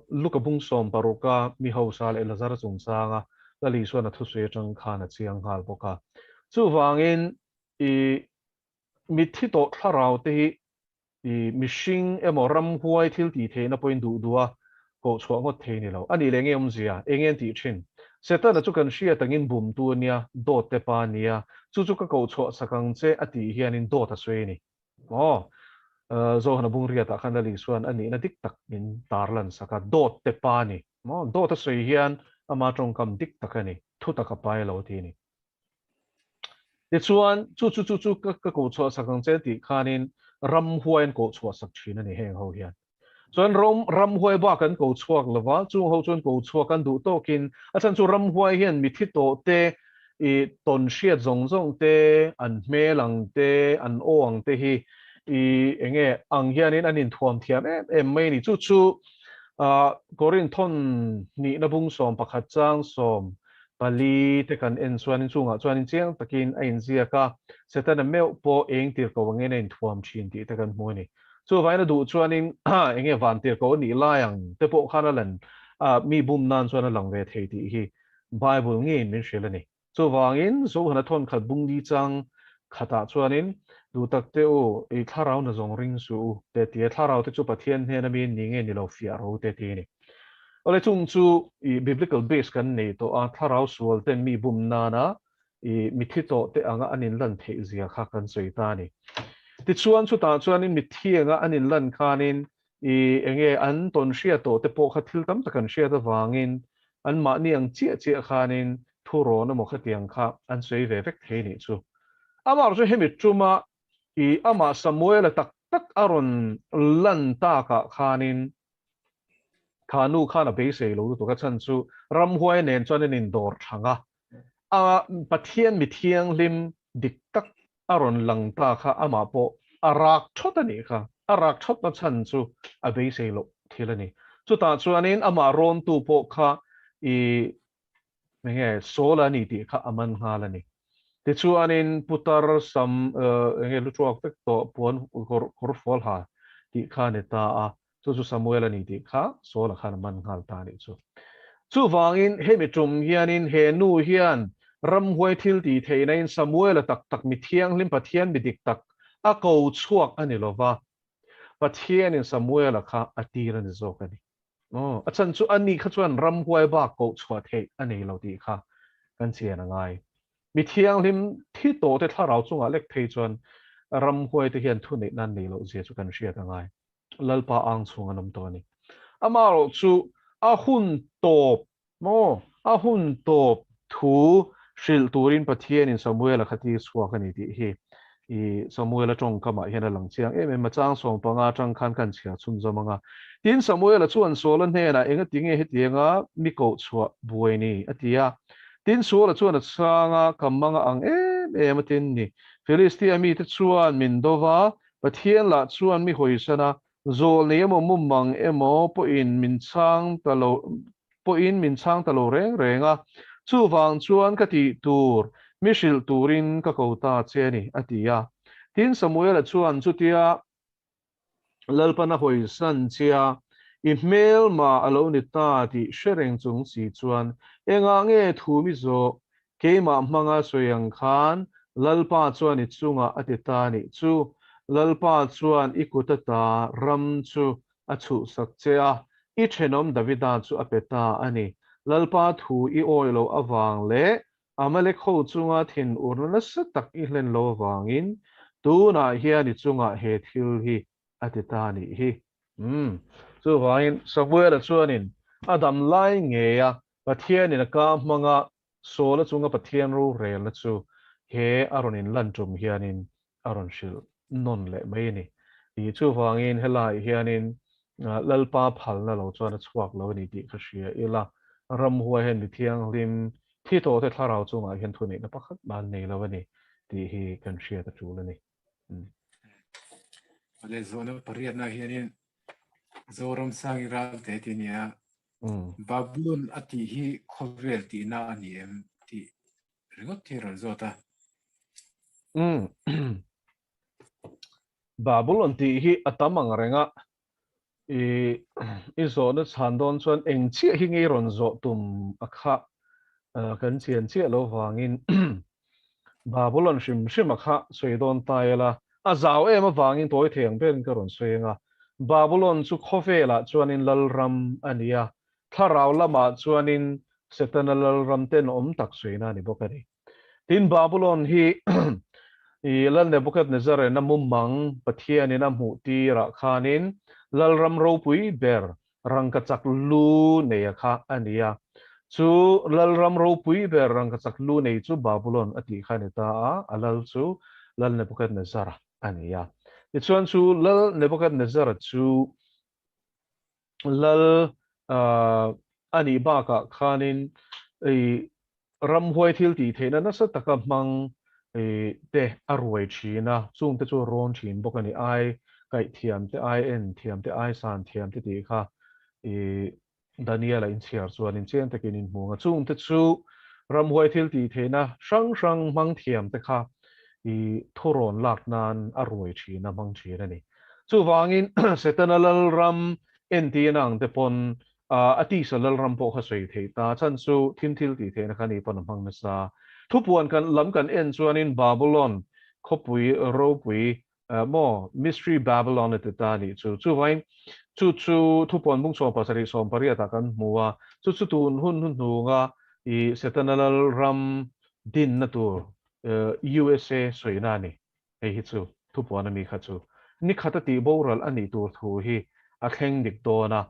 Luka bung 16 a mi hausa leh Lazara chungchanga Lal Isuan a thusawi atang khan a chiang nghal bawk a. Chuvangin i mitthi tawh thlarau te hi I mihring emaw ramhuai thil tih theihna pawhin duh duh a, koh chhuah ngawt thei ni lo. A nih leh nge awmzia? Eng nge an tih thin? Setana chu kan hriat angin bumtu a nia, dawt te pa a nia, chu chu ka koh chhuah sak ang che a tih hianin dawt a sawi a ni. Aw, Zohana Bungriatah khan Lali chuan a nihna dik tak min tarlan sak a, dawt te pa a ni. Maw? Dawt a sawi hian ama tawngkam dik tak a ni, thutak a pai lo a ti a ni. Tichuan, chu chu chu chu ka ka koh chhuah sak ang che tih khanin ramhuai an koh chhuah sak thin a ni heng ho hian. Chuan ram ramhuai bak an ko chhuak lo va, chung ho chuan ko chhuak an duh tawkin a chhan chu ramhuai hian mithi tawh te I tawn hriat zawng zawng te, an hmel ang te, an aw ang te hi i enge ang hianin an inthuam thiam em em mai a ni. Chu chu Korinthon hnihna bung 11 chang 14 te kan en chuanin chungah chuanin chiang takin a inziak a, Setana meuh pawh eng tirhkoh angin a inthuam thin tih te kan hmu a ni. Chuvangin a duh chuanin enge van tirhkoh a nih lai ang te pawh khan a lan mi bum nan chuan a lang ve thei tih hi Bible ngeiin min hrilh a ni. Chuvangin Zohana thawnkhat bungli chang khatah chuanin, Duhtak te u, i thlarau na zawng ring suh u, te ti a, thlarau te chu Pathian hnena mi ni nge ni lo fiah ro te ti a ni. Awle chung chu i biblical base kan nei tawh a, thlarau sual ten mi bum nana i mithi tawh te anga an inlan theih zia kha kan sawi ta a ni. Tichuan chutah chuanin mithi anga an inlan khanin I enge an tawn hriat tawh te pawh kha thil tam tak an hriat avangin anmahni ang chiah chiah khanin thu rawn emaw khatiang kha an sawi ve vek thei nih chu. Amah chu hemi tuma i amah Samuela tak tak a rawn lan takah khanin kha nu khan a beisei lo lutuk a chhan chu ramhuai nen chuan an indawr thang a, a Pathian mi thianghlim dik tak a rawn lang ta kha amah pawh a rak thawt a nih kha. A rak thawtna chhan chu a beisei loh thil a ni. Chutah chuanin amah rawntu pawh kha i enge Saul a ni tih kha a man nghal a ni. Tichuanin putar sam enge lu tuak vek tawh puan kawr fual ha tih kha a ni ta a. Chu chu Samuel a ni tih kha Saul-a khan a man nghal ta a nih chu. Chuvangin hemi tum hianin he nu hian ramhuai thil tih theihnain Samuel-a tak tak mi thianghlim Pathian mi dik tak a ko chhuak a ni lova, Pathianin Samuel-a kha a tir a ni zawk a ni. Aw, a chhan chu ani kha chuan ramhuai bak koh chhuah theih a nei lo tih kha kan chian a ngai. Mi thianghlim thi tawhte thlarau chungah lek phei chuan ramhuaite hian thuneihna an nei loh zia chu kan hriat a ngai. Lalpa ang chhung an awm tawh a ni. Amaherawh chu a hun tawp maw, a hun tawp thu hrilh turin Pathianin Samuela kha tir chhuak a ni tih hi i Samuela tawngkamah hian a lang chiang em em a, chang 15 atang khan kan chhiar chhunzawm ang a. Tin, Samuela chuan Saula hnenah engatinge hetianga mi koh chhuah buai ni? a ti a. Tin, Saula chuan a chhang a, Ka manga ang em em a tin ni. Filistia mite chuan min do va, Pathian lah chuan mi hawisan a, zawl nei emaw mumang emaw pawhin min chhang ta lo pawhin min chhang ta lo reng reng a, chuvang chuan ka tih tur mi hrilh turin ka ko ta che a ni, a ti a. Tin, Samuela chuan chutia Lalpan a hawisan che a, I hmelma a lo ni ta tih hre reng chung si chuan engah nge thu mi zawh Keimah hmanga sawi ang khan Lalpa chuan i chungah a ti ta nih chu. Lalpa chuan i kut ata ram chu a chhuhsak che a, i thenawm Davida chu a pe ta a ni. Lalpa thu i awih loh avang leh Amalek ho chunga thinurna nasa tak i hlen lo avangin tunah hian i chungah he thil hi a ti ta nih hi. Umm. Chuvangin Samuela chuanin a dam lai ngeia Pathianin a ka hmanga Saula chunga Pathian rorelna chu he a rawn inlan tum hianin a rawn hrilh nawn leh mai a ni. Tih chuvangin helaiah hianin Lalpa phalna lo chuan a chhuak lo a ni tih ka hria ila, ramhuai hian mi thianghlim thi tawhte thlarau chungah hian thuneihna pakhat mah an nei lo a ni tih hi kan hriat a tul a ni. Awle zawhna pariatna hianin Zoram Sangi Ralte tih a ni a, Babulon a tih hi khawvel tihna a ni em tih ringawt hi a rawn zawt a. Babulon tih hi a tam ang reng a, i i zawhna chhan dawn chuan eng chiah hi ngei rawn zawh tum a kha kan chian chiah lo vangin Babulon hrim hrim a kha sawi dawn ta ila, a zau em avangin tawi thei ang berin ka rawn sawi ang a. Babulon chu khawvelah chuanin lalram a ni a, thlarau lamah chuanin Setana lalram tenawm tak sawina a ni bawk a ni. Tin, Babulon hi i Lal Nebuchadnezzar-in a mumang Pathianin a hmuh tirah khanin lalram ropui ber rangkachak lu neia kha a ni a. Chu lalram ropui ber rangkachak lu nei chu Babulon a tih kha a ni ta a, a lal chu Lal Nebuchadnezzar-a a ni a. Tichuan chu Lal Nebuchadnezzar-a chu lal a nih bakah khanin i. Ramhuai thil tih theihna nasa taka hmang te a ruai thin a, chungte chu a rawn thin bawk a ni. Ai kaih thiam te, ai en thiam te, ai san thiam te tih kha i Daniel-a inchhiar chuan inchiang takin in hmu ang a. Chungte chu ramhuai thil tih theihna hrang hrang hmang thiam te kha i thurawn lak nan a ruai thin a, hmang thin a ni. Chuvangin Setana lalram entirna ang te pawn A tisa lalram pawh kha sawi theih ta chhan chu thim thil tih theihna kha ni pawn a hmang nasa. Thupuan kan lam kan en chuanin Babylon khawpui ropui maw Mystery Babylon a ti ta a nih chu. Chuvangin chu chu thupuan bung 77 18 ah kan hmu a, chu chu tun hun hnuhnunga i Setana lalram dinna tur USA sawina a ni. Hei hi chu thupuan ami kha chu nikhat a tih boral a nih tur thu hi a thleng dik dawn a.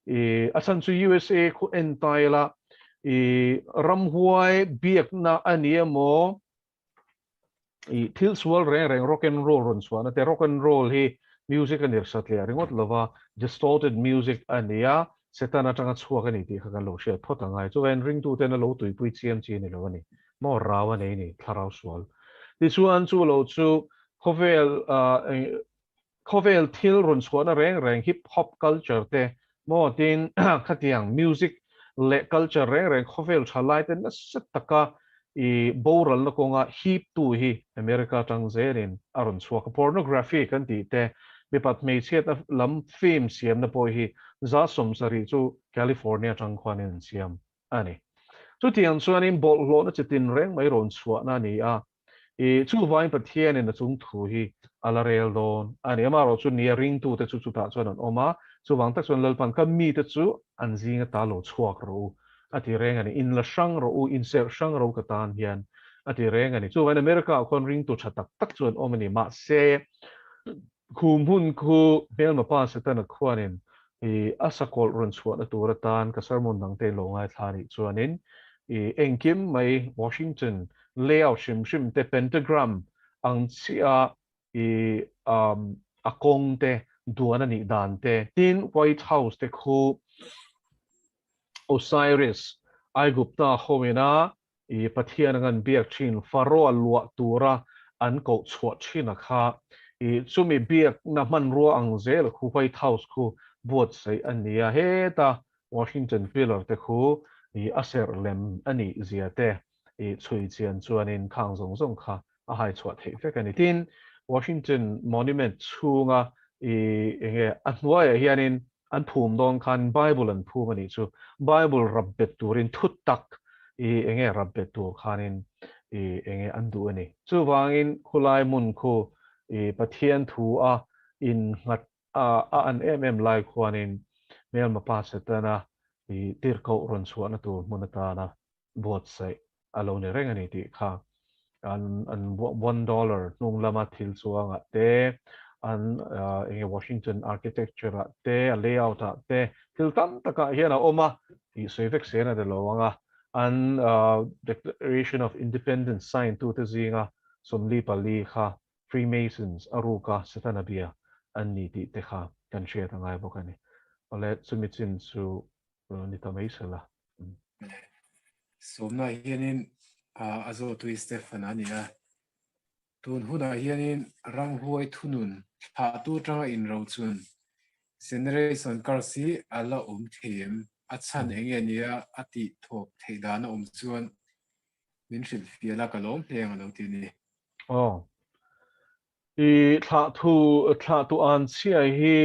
I a chhan chu USA khu en ta ila i ramhuai biakna a ni emaw i thil sual reng reng rock and roll rawn chhuahna te rock and roll hi music a nir satliah ringawt lova distorted music a ni a Satan atanga chhuak a ni tih kha kan lo hriat phawt angai. Chuvangin ringtuten a lo tuipui chiam chi a ni lo a ni. Maw rau a nei ni, thlarau sual. Tichuan chu lo chu khawvel khawvel thil rawn chhuahna reng reng hip hop culture te maw tin khatiang music leh culture reng reng khawvel tha lai te nasa taka i boralna kawnga hip tu hi America atang zelin a rawn chhuak a. Pornography kan tih te mipat hmeichhiatna lam film siamna pawh hi 70% chu California atang khuanin an siam a ni. Chutiang chuanin bawlhhlawhna chi tinreng mai rawn chhuahna a ni a, i chuvangin Pathianin a chung thu hi a la rel dawn a ni. Amaherawh chu nia ringtute chu chutah chuan an awm a, chuvang tak chuan Lalpan ka mite chu an zinga ta lo chhuak rawh u a ti reng a ni. In la hrang rawh u, in serh hrang rawh u ka tan hian a ti reng a ni. Chuvangin America-ah khuan ringtu tha tak tak chu an awm a ni. Mahse, Khum hun khu hmelma pa Setana khuanin i a sakawlh rawn chhuahna tur atan ka sermon dangte in lo ngaithla a nih chuanin i engkim mai Washington layout hrim hrim te pentagram ang chiah i a kawng te duan a nih dan te tin White House te khu Osiris Aigupta hoina I Pathian ang an biak thin Pharaoh-a luah tura an koh chhuah thin a kha. I chumi biakna hmanrua ang zel khu White House khu buatsaih a ni a, heta Washington Pillar te khu i a serh lem a nih zia te i chhui chian chuanin khang zawng zawng kha a hai chhuah theih vek a ni. Tin, Washington Monument chhunga i enge a hnuaiah hianin an phum dawn khan Bible an phum a nih chu. Bible rap bet turin thu tak i enge rap bet tur khanin i enge an duh a ni. Chuvangin khulai hmun khu i Pathian thu a innghat a a an em em lai khuanin hmelma pa Setana i tirhkoh rawn chhuahna tur hmun atana buatsaih a lo ni reng a ni tih kha an an one dollar hnung lama thil chuangah te an enge Washington architecture ah te a layout ah te thil tam takah hian a awm a tih sawi vek sen a ni lo ang a an Declaration of Independence sign tute zinga 44 kha Freemasons a ruka Setana bia an ni tih te kha kan hriat a ngai bawk a ni. Awle chumi chin chu ni ta mai sela. Sawmna hianin a zawtui Stefan a ni a. Tun hunah hianin ramhuai thunun thlahtu atanga inrochun generation curse hi a la awm thei em? A chhan eng nge nia a tih thawp theih dan a awm chuan min hrilh fial a, ka lawm hle ang a lo ti a ni. Aw. I thlahtu thlahtu an chhia hi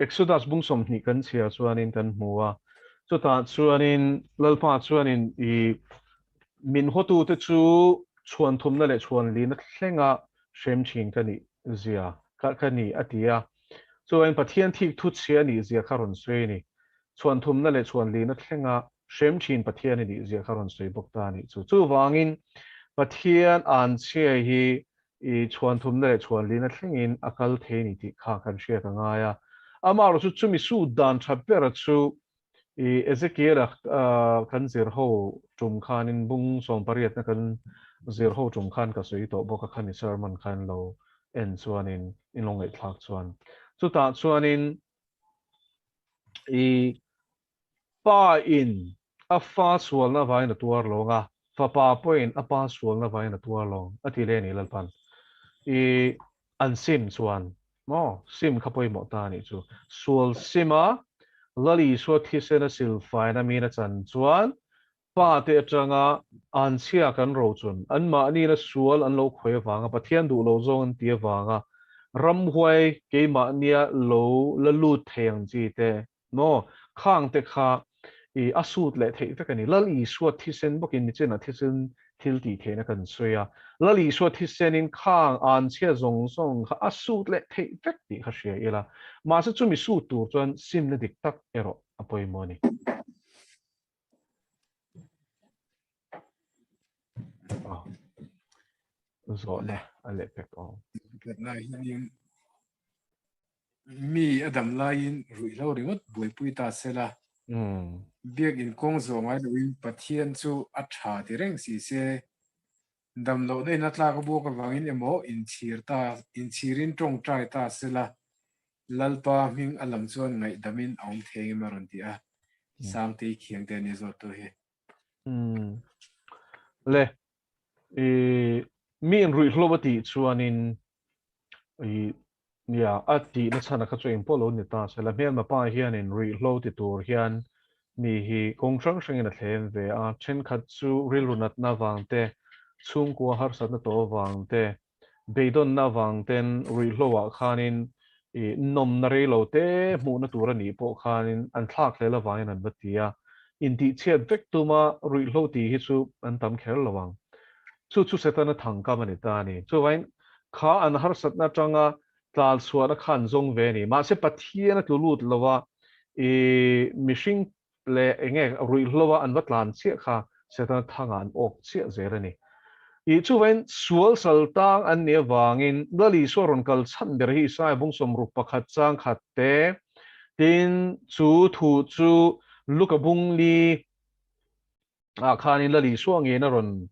Exodus bung 20 kan chhiar chuanin kan hmu a, chutah chuanin Lalpa chuanin i min hawtute chu chhuan thumna leh chhuan lina thlenga hrem thin ka nih zia ka ka ni a ti a. Chuan Pathian thik thu chhia a nih zia kha rawn sawi a ni. Chhuan thumna leh chhuan lina thlenga hrem thin Pathian a nih zia kha rawn sawi bawk ta a nih chu. Chuvangin Pathian anchhia hi i chhuan thumna leh chhuan lina thlengin a kal thei ni tih kha kan hriat a ngai a. Amaherawh chu chumi sut dan tha bera chu i Ezekiel-a kan zir ho tum khanin bung 18-na kan zir ho tum khan ka sawi tawh bawk a, khami sermon khan lo en chuanin in lo ngaihthlak chuan chutah chuanin i pa in. A fa sualna vangin a tuar lo ang a, fapa pawhin a pa sualna vangin a tuar lo ang, a ti leh a ni Lalpan. I an sim chuan maw sim kha pawimawh ta a nih chu. Sual sima Lal Isua thisena silfaina min a chan chuan Pa te atanga anchhia kan rochun, anmahniina sual an lo khawi avanga Pathian duh loh zawng an ti avanga ramhuai keimahnia lo la lut thei ang chi te maw khang te kha i a sut leh theih vek a ni. Lal Isua thisen bawkin nichinah thisen thil tih theihna kan sawi a, Lal Isua thisenin khang anchhia zawng zawng kha a sut leh theih vek tih kha hria ila, mahse chumi sut tur chuan simna dik tak erawh a pawimawh a ni. Zawhna a leh pek awm. Natna hianin mi a dam laiin ruihhlo ringawt buaipui ta se la, biakin kawng zawh ngai loin Pathian chu a tha ti reng si se, dam lohna in a tlak a buak avangin emaw inchhir ta inchhirin tawngtai ta se la, Lalpa hming a lam chuan ngaihdamin a awm thei engemaw a rawn ti a, Sangtei Khiangte a nia zawt tu hi. Umm. Le, i mi in ruihhlo a tih chuanin i nia a tihna chhan a kha chu engpawh lo ni ta se la, hmelma pa hianin ruihhlo ti tur hian mi hi kawng hrang hrangin a thlem ve a, thenkhat chu rilru natna avang te, chhungkua harsatna tawh avang te, Beidawnna avang ten ruihhlo ah khanin i nawmna rei lo te hmuhna tur a nih pawh khanin an thlak hlel avangin an va ti a, intihchhiat vek tuma ruihhlo tih hi chu an tam kher lo ang. Chu chu Setana thangkam a ni ta a ni. Chuvangin kha an harsatna atanga tlalchhuahna kha an zawng ve a ni. Mahse Pathian a tlu lut lo a, i mihring leh eng nge ruihhlo a an va tlan chiah kha Setana thangah an awk chiah zel a ni. Ih chuvain sual sal tang an nih avangin Lal Isua rawn kal chhan ber hi Isaiah bung 61 chang khat te, tin chu thu chu Luka bung li ah khanin Lal Isua ngeiin a rawn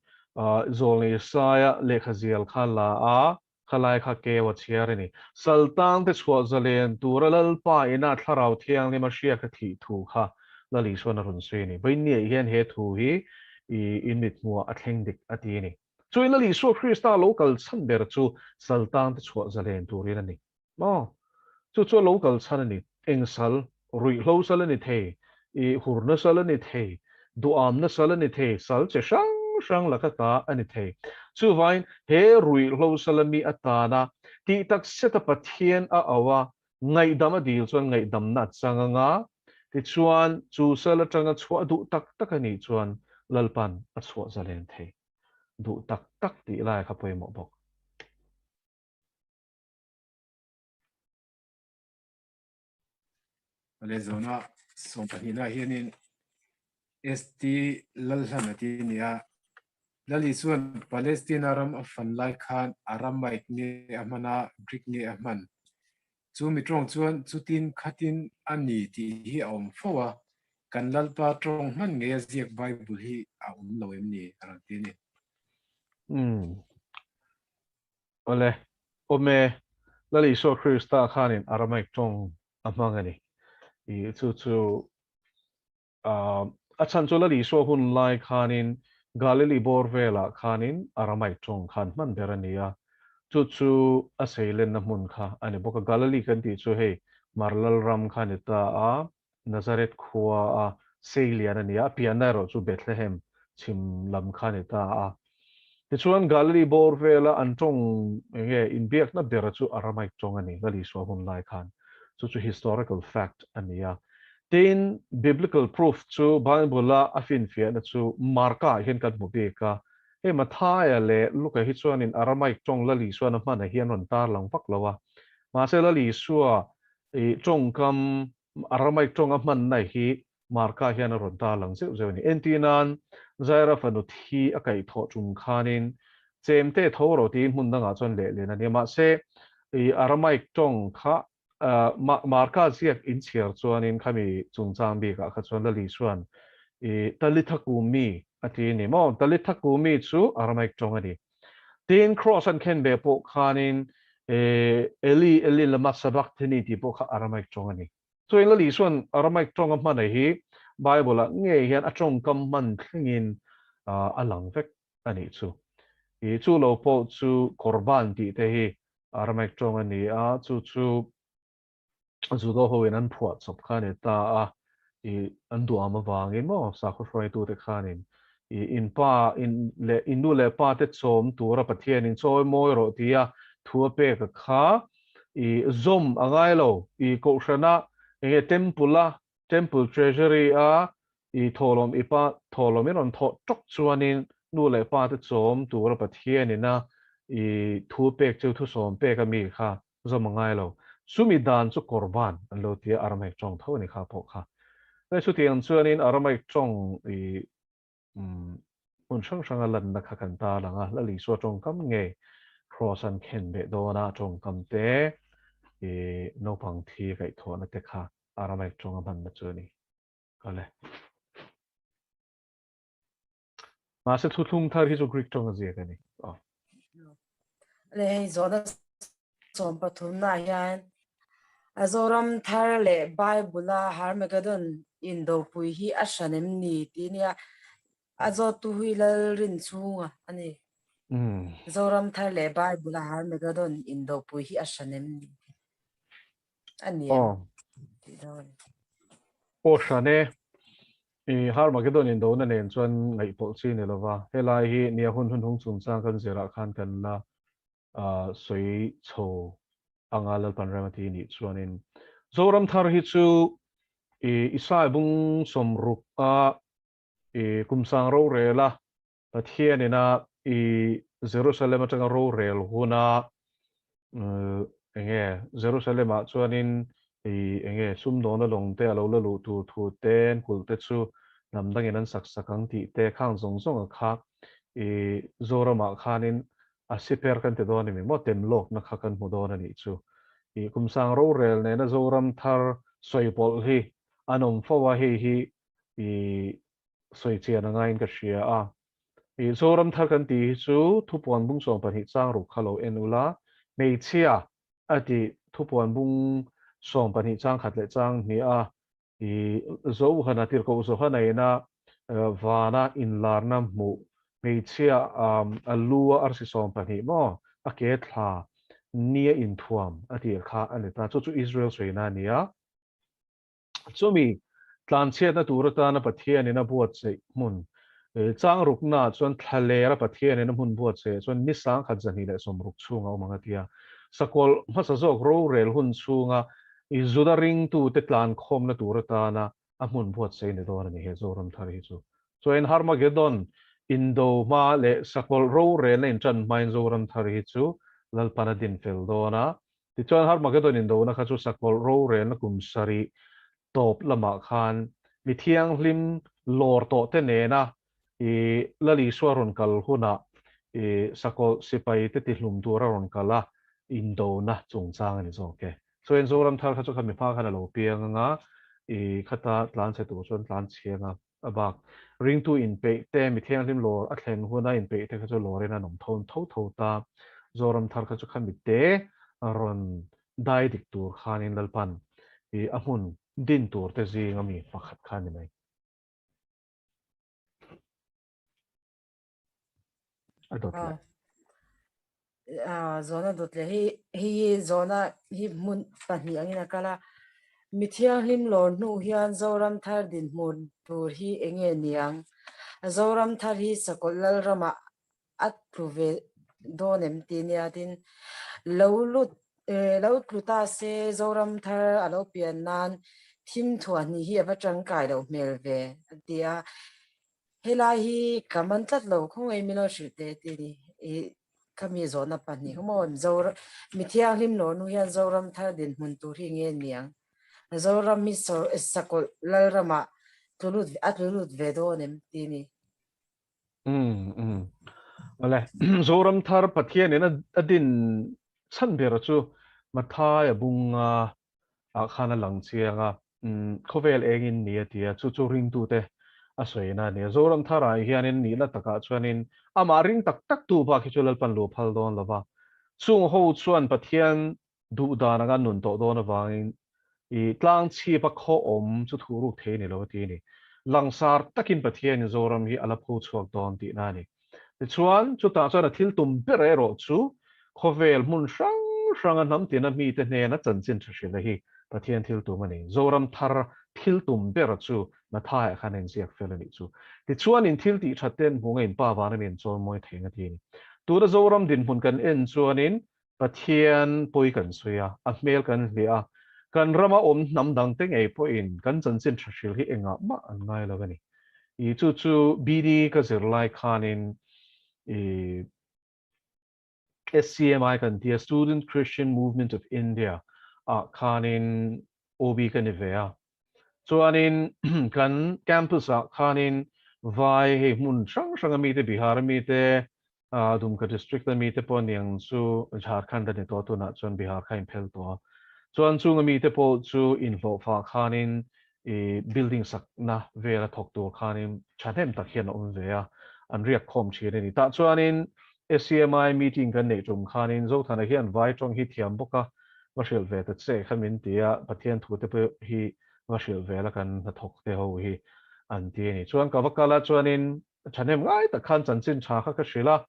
zawlnei Isaiah lehkha zial kha la a, Khalai kha keu a chhiar a ni. Saltang te chhuah zalen tura Lalpa ina Thlarau Thianghlim a hriak a thih thu kha Lal Isuan a rawn sawi a ni. Vawiinniah hian he thu hi i in mithmuhah a thleng dik a ti a ni. Chuin Lal Isua Krista lo kal chhan ber chu Saltang te chhuah zalen turin a ni. Maw? Chu chu a lo kal chhan a ni. Eng sal? Ruihhlo sal a ni thei, i hurna sal a ni thei, duhamna sal a ni thei, sal che hrang hrang laka ta a ni thei. Chuvangin he ruihhlo sala mi atana tih tak seta Pathian a auh a, ngaihdam a dil chuan ngaihdamna a chang anga, tichuan chu sal atanga chhuah duh tak tak a nih chuan Lalpan a chhuah zalen thei. Duh tak tak tih lai kha pawimawh bawk. Lehzawna sawmpahnihna hianin ST Lalhlana ti a ni a. Lali chuan Palestina ram a fan lai khan Aramaic nge a hman a, Greek nge a hman? Chu mi tawng chuan chutin khatin a ni tih hi a awm fo a, kan Lalpa tawng hman ngei a ziak Bible hi a awm lo em ni? a rawn ti a ni. Umm. Awle, awm e, Lal Isua Krista khanin Aramaic tawng a hmang a ni. I chu chu a chhan chu Lal Isua hun lai khanin Galili bawr velah khanin Aramaic tawng khan hman ber a ni a, chu chu a seilenna hmun kha a ni bawk a. Galili kan tih chu hei Mar Lalram kha a ni ta a, Nazareth khua a seilian a ni a, a pianna erawh chu Bethlehem chhim lam kha a ni ta a. Tichuan Galilee bawr vela an tawng eng nge inbiakna bera chu Aramaic tawng a ni, Lal Isua hun lai khan. Chu chu historical fact a ni a. Tin, biblical proof chu Bible-a a finfiahna chu Marka-ah hian kan hmu bik a. Hei Mathaia leh Luka hi chuanin Aramaic tawng Lal Isuan a hmanah hian rawn tarlang vak lo a. Mahse Lal Isua i tawngkam Aramaic tawnga hmanna hi Marka hian a rawn tarlang zeuh zeuh a ni. Entirnan, Zaira fanu thi a kaihthawh tum khanin chemte tho rawh tiin hmun dangah chuan lehlen a ni a. Mahse, i Aramaic tawng kha Marka ziak inchhiar chuanin khami chungchang bikah kha chuan Lali chuan i Talitha Kumi a ti a ni maw? Talitha Kumi chu Aramaic tawng a ni. Tin, Kraws an khen ve pawh khanin Eli, Eli lama sabachthani tih pawh kha Aramaic tawng a ni. Chuan Lali chuan Aramaic tawnga hman a hi Bible-ah ngei hian a tawngkam hman thlengin a lang vek a nih chu. I chu lo pawh chu Korban tih te hi Aramaic tawng a ni a, chu chu Judo hoin an phuah chawp kha a ni ta a, i an duham avangin maw sakhaw hruaitute khanin i in pa in leh in nu leh pa te chawm tura Pathianin chawi mawi rawh tia thu a pek a kha i zawm a ngai lo, i kohhrana enge temple a temple treasury a i thawhlawm i pa thawhlawm in rawn thawh tawk chuanin nu leh pa te chawm tura Pathianin a i thu pek chu thusawm pek a mi kha zawm a ngai lo. Chumi dan chu Korban an lo ti a, Aramaic tawng tho a ni kha pawh kha. Hei chutiang chuanin Aramaic tawng i hmun hrang hranga lanna kha kan tarlang a, Lal Isua tawngkam ngei Kraws an khen beh dawna tawngkam te i naupang thi kaihthawhna te kha Aramaic tawnga hmanna chu a ni. Kale. Mahse thuthlung thar hi chu Greek tawng a ziak a ni. Aw. Le hei zawhna 13 ah hian a Zoram thar leh Bible a Harmagedon indopui hi a hran em ni tih nia a zawttu hi Lalrinchhunga a ni. Zoram thar leh Bible a Harmagedon indopui hi a hran em ni? A ni em? Tih dawn. Aw hran e. I Harmagedon indona nen chuan ngaihpawlh chi ni lova, helai hi nia hun hunhung chungchang kan zirah khan kan la sawi chho anga Lalpan rem a ti nih chuanin Zoram thar hi chu i Isai bung 60 a i kumsang rorela Pathian ina i Jerusalem atanga rorel huna enge Jerusalem ah chuanin i enge sumdawna lawng te a lo la luh tur thu te an kulh te chu hnam dangin an sak sak ang tih te khang zawng zawng a kha i Zoram ah khanin a siper kan ti dawn a ni maw tem lawkna kha kan hmu dawn a nih chu. I kumsang rorel nena Zoram thar sawi pawlh hi an awm fo a hei hi i sawi chian a ngaiin ka hria a. I Zoram thar kan tih hi chu thupuan bung 12 chang ruk kha lo en ula, hmeichhia a tih thupuan bung 12 chang khat leh chang hnih a, i Zohana tirhkoh Zohana ina vana inlarna hmuh hmeichhia a lu a arsi 12 maw a ke thla nia inthuam a tih kha a ni ta. Chu chu Israel sawina a ni a. Chumi tlanchhiatna tur atana Pathianin a buatsaih hmun changruknaah chuan thlalera Pathianin a hmun buatsaihah chuan ni 1260 chhung a awm ang a ti a. Sakawlh hmasa zawk rorel hun chhunga i Juda ringtute tlankhawmna tur atana a hmun buatsaih ni dawn a ni he Zoram thar hi chu. Chuan Harmagedon indo hma leh sakawlh rorelna inṭan hmain Zoram thar hi chu Lalpan a din fel dawn a. Tichuan Harmagedon indona kha chu sakawlh rorelna kum sarih tawp lamah khan mi thianghlim lawr tawhte nena i Lal Isua rawn kal hunah i sakawlh sipaite tihlum tura rawn kal a indona chungchang a ni zawk e. Chuan Zoram thar kha chu kha mi hma khan a lo piang anga i khata tlanchhe tur chuan tlanchhiang a. A bak, ringtu inpeih te, mi thianghlim lawr a thlen huna inpeih te kha chu lawrin an awm tho tho tho ta. Zoram thar kha chu kha mitte rawn dai dik tur khanin Lalpan i a hmun din tur te zing a mi pakhat kha a ni mai. A dawt leh. Zawhna dawt leh hei hei hi zawhna hi hmun pahnih angin a kal a, mi thianghlim lawr hnu hian Zoram thar dinhmun tur hi eng nge niang? Zoram thar hi Sakawlh Lalramah a tlu ve dawn em tih nia tin lo lut lo tlu ta se Zoram thar a lo pian nan thim thuah hnih hi a va tangkai loh hmel ve a ti a. Helai hi ka man tlat lo khawngaih min lo hrilh teh tih ni i khami zawhna pahnih kha maw Zoram mi thianghlim lo nu hian Zoram thar dinhmun tur hi nge niang Zoram hi sakawlh Lalramah tlu lut a tlu lut ve dawn em tih ni. Umm umm awle Zoram thar Pathianin a din chhan ber chu Mathai a bunga ah khan a lang chiang a, khawvel engin ni a ti a, chu chu ringtute a sawina a ni a. Zoram tharah hianin nihna takah chuanin amah ring tak tak tu bak hi chu Lalpan luh phal dawn lo va, chung ho chuan Pathian duh dan anga nun tawh dawn avangin i tlang chhip a khaw awm chu thuh ruk thei a ni lo a ti a ni. Langsar takin Pathianin Zoram hi a la pho chhuak dawn tihna a ni. Tichuan, chutah chuan a thil tum ber erawh chu khawvel hmun hrang hranga hnam tina mite hnena chanchin tha hrilh hi Pathian thil tum a ni. Zoram thar thil tum ber chu Mathaiah khan a inziak fel a nih chu. Tichuan, in thil tih that te an hmuh ngei in Pa vana mi an chawl mawi thei ang a ti a ni. Tuna Zoram dinhmun kan en chuanin Pathian pawi kan sawi a, a hmel kan hliah a, kan rama awm hnam dangte ngei pawhin kan chanchin tha hril hi engah mah an ngai lo a ni. I chu chu BD ka zir lai khanin i SCMI kan tia Student Christian Movement of India ah khanin OB ka ni ve a. Chuanin kan campus ah khanin vai hei hmun hrang hranga mite Bihar a mite Dumka District a mite pawh aniang chu Jharkhand a ni tawh tunah chuan Bihar kha a inphel tawh a. Chuan chung a mite pawh chu inhlawhfah khanin i building sakna vel a thawk tur khanin thahnem tak hian a awm ve a, an riak khawm thin a ni. Tah chuanin SCMI meeting kan neih tum khanin Zothana hian vai tawng hi thiam bawk a, va hrilh ve ta che kha min ti a, Pathian thute pawh hi va hrilh ve la kan hnathawk te ho hi an ti a ni. Chuan ka va kal a chuanin Thahnem ngai tak khan chanchin tha kha ka hrilh a,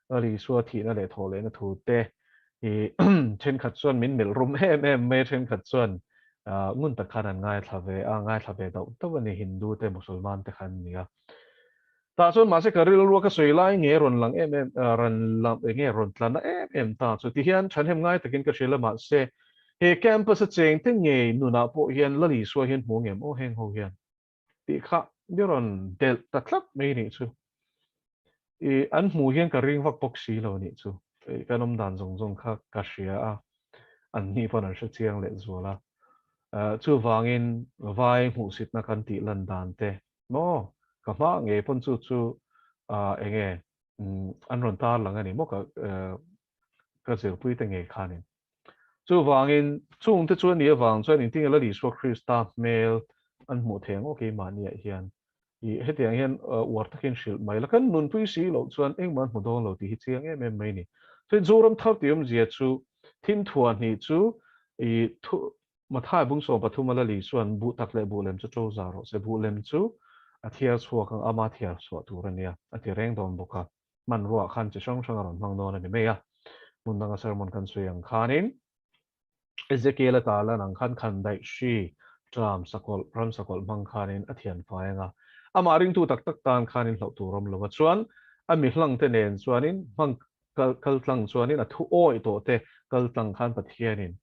Lal Isua thihna leh thawh lehna thu te hi thenkhat chuan min melh rum em em mai a, thenkhat chuan ngun tak khan an ngaithla ve a, ngaithla ve dauh dauh a ni, Hindu te Musulman te khan nia. Tah chuan mahse ka rilrua ka sawi lai nge rawn lang em em, rawn lang nge rawn tla na em em ta chu tihian thahnem ngai takin ka hrilh a, mahse he campus a cheng te ngei nunah pawh hian Lal Isua hian hmu ngem aw heng ho hian. Tih kha mi rawn delh ta tlat mai nih chu. I an hmuh hian ka ring vak bawk si lo nih chu. I kan awm dan zawng zawng kha ka hria a, an hnih pawn an hre chiang leh zual a. Chuvangin vai hmuhsitna kan tih lan dan te maw ka hma ngei pawn chu chu eng nge an rawn tar lang a ni maw ka ka zirpui te ngei khanin. Chuvangin, chungte chu a nih avang chuan engtin nge Lal Isua Krista hmel an hmuh thei ang aw keimahniah hian? I hetiang hian uar takin hrilh mai la, kan nunpui si loh chuan engmah an hmu dawn lo tih hi chiang em em mai a ni. Chuan Zoram thar tih awmzia chu thim thuah hnih chu i thu Mathai bung 13 a Lal Isua'n buh tak leh buh lem chu to za rawh se, buh lem chu a thiar chhuak ang, ama thiar chhuah tur a nia a ti reng dawn bawk a. Hmanruaah khan chi hrang hrang a rawn hmang dawn a ni mai a, hmun danga sermon kan sawi ang khanin Ezekiel-a tarlan ang khan khandaih hri, ṭam, sakawlh, ram sakawlh hmang khanin a thian fai ang a, amah ringtu tak tak tan khanin hlauh tur awm lo a, chuan a mi hlangte nen chuanin hmang kal kaltlang chuanin a thu awih tawh te kaltlang khan Pathianin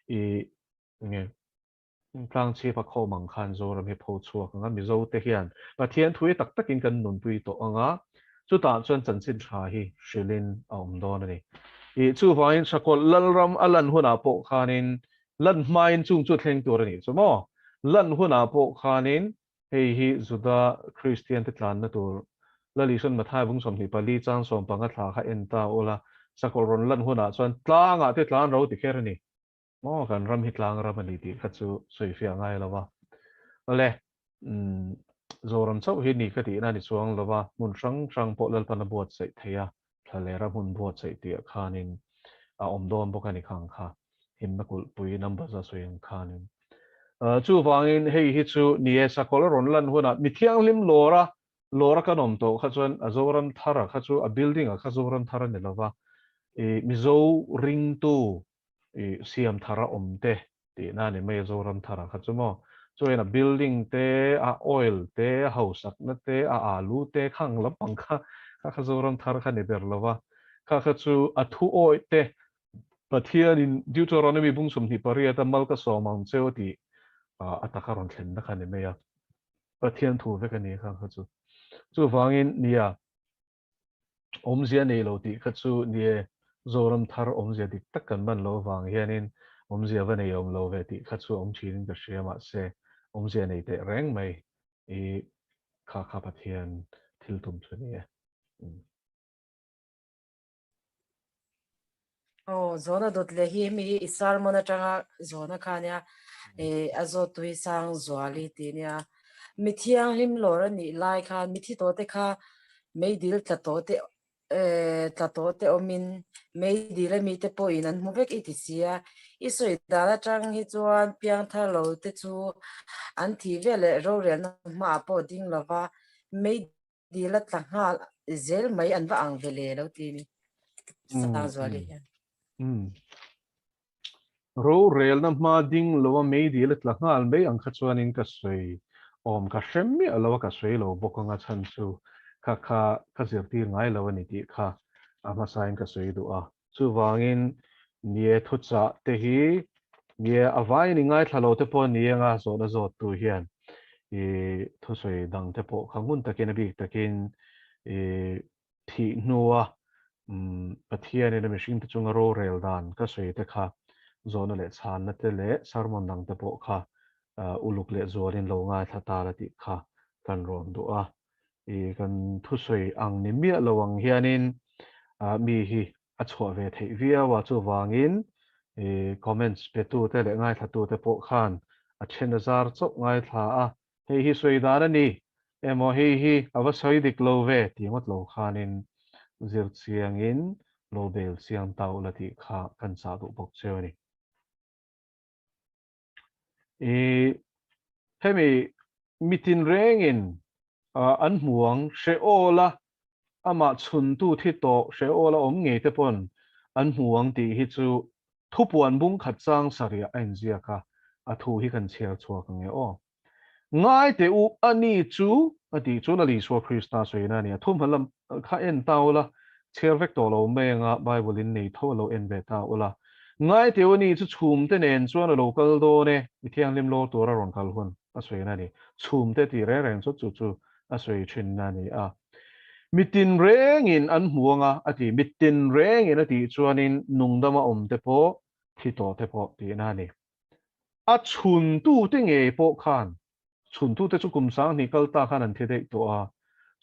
i nge Tlangchhip a khawm ang khan Zoram hi pho chhuak ang a, Mizo te hian Pathian thu hi tak takin kan nunpui tawh ang a, chutah chuan chanchin tha hi hrilhin a awm dawn a ni. Ih, chuvangin Sakawlh Lalram a lan hunah pawh khanin lan hmain chung chu thleng tur a nih chu maw? Lan hunah pawh khanin hei hi Juda Kristian te tlanna tur Lal Isuan Mathai bung 24 chang 15 thla kha en ta ula, Sakawlh rawn lan hunah chuan tlangah te tlan ro ti kher a ni. Maw kan ram hi tlang ram a ni tih kha chu sawi fiah ngai lo va. Awle, umm, Zoram chauh hi ni ka tihna a ni chuang lo va, hmun hrang hrang pawh Lalpan a buatsaih thei a, thlalera hmun buatsaih tihah khanin a awm dawn bawk a ni khang kha, himna kulhpui number za sawi ang khanin. Chuvangin hei hi chu ni e, sakawlh a rawn lan hunah mi thianghlim lawra lawra kan awm tawh kha chuan a Zoram thara kha chu a building ah kha Zoram thar a ni lo va, i Mizo ringtu i siam thar a awm te tihna a ni mai a Zoram thar ah kha chu maw. Chuan a building te, a oil te, a hausakna te, a alu te khang lampang kha kha kha Zoram thar kha ni ber lo va. Kha kha chu a thu awih te Pathianin Deuteronomy bung 28 a mal ka sawm ang cheu a tih a taka rawn thlenna kha a ni mai a. Pathian thu vek a ni khang kha chu. Chuvangin nia Awmzia nei lo tih kha chu nie Zoram thar awmzia dik tak kan man loh avang hianin awmzia va nei awm lo ve tih kha chu awm thinin ka hria mahse awmzia nei teh reng mai i kha kha Pathian thil tum chu ni e. Aw zawna dawt leh hi hemi hi i sermon atanga zawna kha nia eh a zawt tu hi Sangzuali tih nia mi thianghlim lawr a nih lai khan mithi tawh te kha meidil tla tawh te Tla tawh te awmin meidil ami te pawhin an hmu vek i ti si a, i sawi dan atang hi chuan piangthar lo te chu an thih vel leh rorelna hmaah pawh ding lova meidil a tla nghal zel mai an va ang ve le lo ti ni Sangzuali hian. Rorelna hma ding lova meidil a tla nghal mai ang kha chuanin ka sawi awm ka hre miah lo a, ka sawi lo bawk anga chhan chu kha kha ka zirtir ngai lo a ni tih kha a hmasain ka sawi duh a. Chuvangin nie thuchah te hi nie a vaiin i ngaithla lo te pawh ni anga zawhna zawttu hian i thusawi dang te pawh kha ngun takin a bik takin i Thih hnua Pathianin a mihringte chunga rorel dan ka sawi te kha zawhna leh chhanna te leh sermon dang te pawh kha uluk leh zualin lo ngaithla ta la tih kha kan rawn duh a. I kan thusawi ang ni miah lo ang hianin mi hi a chhuah ve theih viau a, chuvangin i comments petute leh ngaithlatute pawh khan a then a zar chauh ngaithla a, Hei hi sawi dan a ni emaw hei hi a va sawi dik lo ve tih ngawt lo khanin zir chiangin lo bel chiang ta ula tih kha kan chah duh bawk cheu a ni. I hemi mitin rengin an hmu ang hre awl a, amah chhuntu thi tawh hre awl a awm ngei te pawn an hmu ang tih hi chu Thupuan bung khat chang sarih a inziak a, a thu hi kan chhiar chhuak ang e aw. Ngai teh u, a ni chu, a tih chuan a Isua Krista sawina a ni a, thuhma lam kha en ta ula, chhiar vek tawh lo mai anga Bible in nei tho a lo en ve ta ula. Ngai teh u, a ni chu chhumte nen chuan a lo kal dawn e, mi thianghlim lawr tura rawn kal hun a sawina a ni. Chhumte tih reng reng chu chu chu a sawi thinna a ni a. Mi tinrengin an hmu ang a, a ti. Mi tinrengin a tih chuanin nungdama awmte pawh, thi tawhte pawh tihna a ni. A chhuntute ngei pawh khan, chhuntute chu kum 2000 kal ta khan an thi daih tawh a,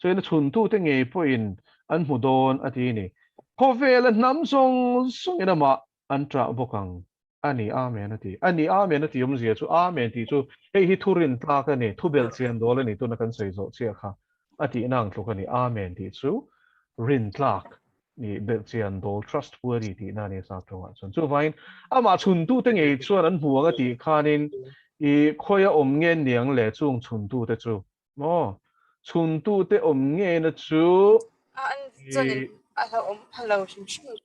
chuan a chhuntute ngei pawhin an hmu dawn a ti a ni. Khawvela hnam zawng zawngin amah an ṭah bawk ang. A ni, Amen a ti. A ni, Amen a ti awmzia chu, Amen tih chu hei hi thu rin tlak a ni, thu belh chian dawl a ni, tuna kan sawi zawh chiah kha a tihna ang tluk a ni. Amen tih chu rin tlak ni, belh chian dawl, trustworthy tihna a ni sap tawngah chuan. Chuvangin amah chhuntute ngei chuan an hmu ang a tih khanin i khawia awm nge niang le chung chhuntute chu maw? Chhuntute awm ngeina chu i. A hlauhawm pha lo hrim hrim.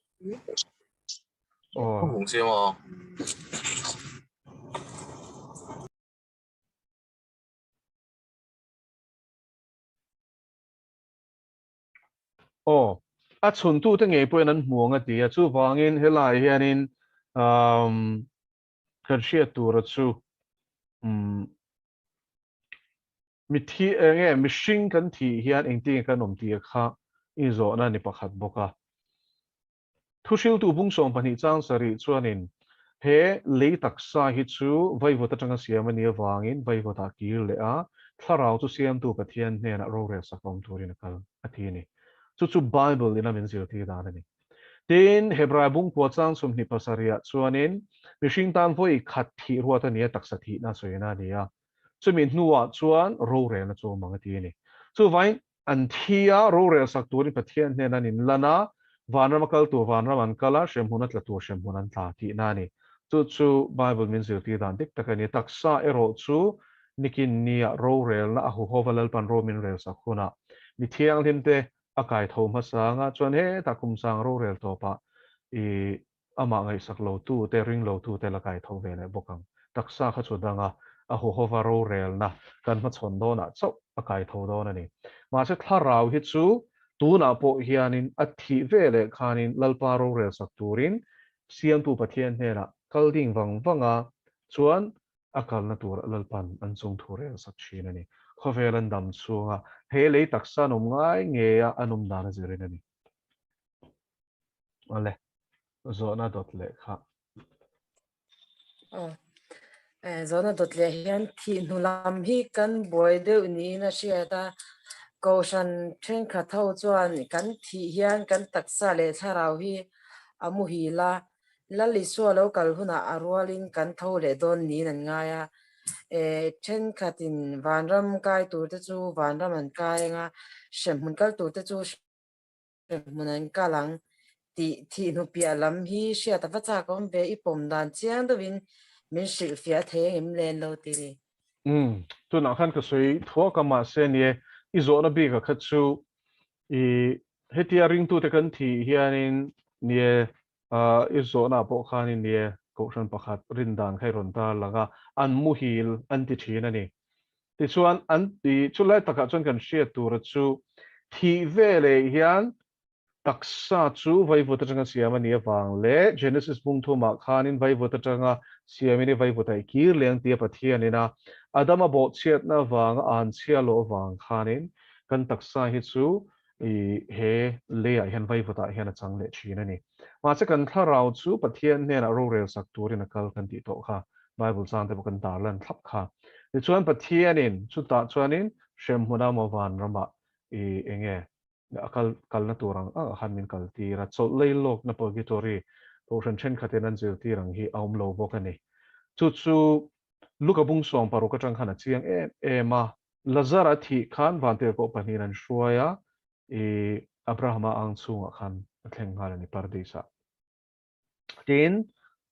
Aw, a chhuntute ngei pawhin an hmu ang a ti a, chuvangin helaiah hianin kan hriat tura chu mithi enge mihring kan thih hian engtin nge kan awm tih kha inzawhna a ni pakhat bawk a. Thuhriltu bung 12 chang sarih chuanin he lei taksa hi chu vaivut atanga siam a nih avangin vaivutah kir leh a, thlarau chu siamtu Pathian hnenah rorel sak awm turin a kal a ti a ni. Chu chu Bible in a min zirtir dan a ni. Tin, Hebrai bung kua chang 27 ah chuanin mihring tan vawi khat thih ruat a ni a, taksa thihna sawina a ni a, chumi hnuah chuan rorelna chu awm ang a ti a ni. Chuvangin An thi a, rorel sak turin Pathian hnen an inlan a, vanram a kal tur vanram an kal a, hremhmun a tla tur hremhmun an tla tihna a ni. Chu chu Bible min zirtir dan dik tak a ni. Taksa erawh chu nikin nia rorelna a huhova Lalpan ro min rel sak hunah mi thianghlimte a kai tho hmasa anga chuan hetah kum sang rorel tawpah i Amah ngaihsak lotu te, ring lotu te la kai tho ve leh bawk ang. Taksa kha chu danga a huhova rorelna kan hmachhawn dawnah chauh a kai tho dawn a ni. Mahse thlarau hi chu tunah pawh hianin a thih ve leh khanin Lalpa rorel sak turin Siamtu Pathian hnenah kal ding vang vang a, chuan a kalna tur Lalpan an chung thu rel sak thin a ni. Khawvel an dam chhunga he lei taksa an awm ngai ngeia an awm dan a zirin a ni. Awle, zawhna dawt leh kha. Aw, eh, zawhna dawt leh hian thih hnu lam hi kan buai deuh niin a hriat a, Kohhran thenkhat ho chuan kan thih hian kan taksa leh thlarau hi a muhil a, Lal Isua lo kal hunah a rualin kan tho leh dawn niin an ngai a. Eh, thenkhatin vanram kai turte chu vanram an kai anga, hremhmun kal turte chu. Hmun an kal ang tih thih hnu piah lam hi hriat a va chak awm ve, i pawm dan chiang deuhin min hrilhfiah thei engem len lo ti ni. Umm, tunah khan ka sawi thuak a mahse nie i zawhna bik a kha chu i hetia ringtute kan thih hianin nie i zawhna ah pawh khanin nie kohhran pakhat rindan kha i rawn tarlang a, an muhil an ti thin a ni. Tichuan, an ti, chulai takah chuan kan hriat tura chu thih veleh hian taksa chu vaivut atanga siam a nih avang leh Genesis bung thumah khanin vaivut atanga siamin i vaivut a i kir leng tia Pathianin a Adama bawhchhiatna avanga an chhia loh avang khanin kan taksa hi chu i he leiah hian vaivutah hian a chang leh thin a ni. Mahse kan thlarau chu Pathian hnenah rorel sak turin a kal kan tih tawh kha Bible chang te pawh kan tar lan thlap kha. Tichuan Pathianin chutah chuanin hremhmun a maw vanramah i enge a kal kalna tur ang ang ah khan min kal tir a, chawlh lei lawkna purgatory kohhran thenkhatin an zirtir ang hi a awm lo bawk a ni. Chu chu Luka bung 16 atang khan a chiang em em a, Lazara thih khan vantirhkoh pahnihin an hruai a, i Abrahama ang chhungah khan a thleng nghal a ni Paradis ah. Tin,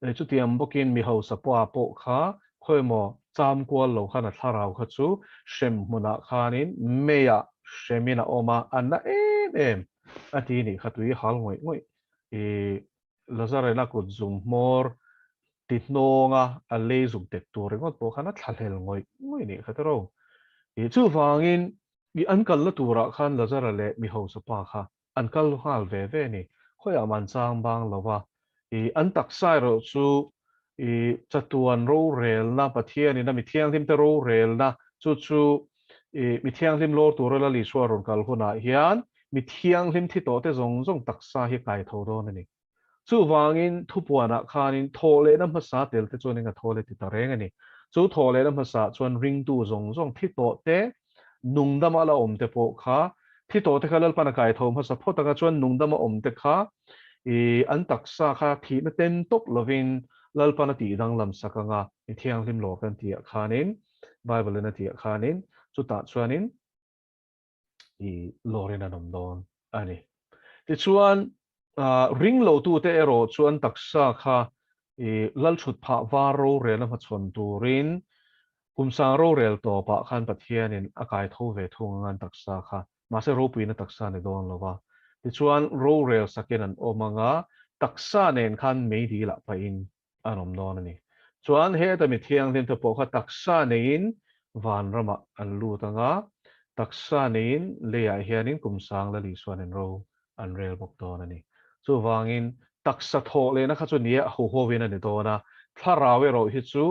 chutiang bawkin mi hausa pawha pawh kha khawimaw cham kual lo khan a thlarau kha chu hrem hmunah khanin meiah hremin a awm a, a na em em a ti nih kha tui hal ngawih ngawih i Lazarena kut zum hmawr ti hnawnga a lei zuk dek tur ringawt pawh khan a thlahlel ngawih ngawih nih kha tiraw. I chuvangin i an kalna turah khan Lazara leh mi hausa pa kha an kal nghal ve ve a ni. Khawiah mah an chang bang lo va, i an taksa erawh chu i chatuan rorelna, Pathianin a mi thianghlimte rorelna chu chu i mi thianghlim lawr tura Lal Isua rawn kal hunah hian mi thianghlim thi tawhte zawng zawng taksa hi kai tho dawn a ni. Chuvangin thupuanah khanin thawhlehna hmasa tel te chuan eng a thaw le ti ta reng a ni. Chu thawhlehna hmasa chuan ringtu zawng zawng thi tawh te, nungdama la awm te pawh kha, thi tawh te kha Lalpan a kai tho hmasa phawt anga chuan nungdama awm te kha i an taksa kha thihna ten tawp lovin Lalpan a tih danglam sak anga i thianghlim lawr kan tih ah khanin Bible in a tih ah khanin chutah chuanin i lawrin an awm dawn a ni. Tichuan, ring lotute erawh chuan taksa kha i lalthut phah var rorelna hmachhawn turin kumsang rorel tawpah khan Pathianin a kai tho ve thung anga an taksa kha, mahse ropuina taksa ni dawn lo va. Tichuan, rorel sakin an awm anga taksa nen khan meidilah pahin an awm dawn a ni. Chuan heta mi thianghlim te pawh kha taksa neiin vanramah an lut ang a, taksa neiin leiah hianin kum sang Lal Isuanin ro an rel bawk dawn a ni. Chuvangin taksa thawh lehna kha chu nia a huhovin a ni dawn a, thlarau erawh hi chu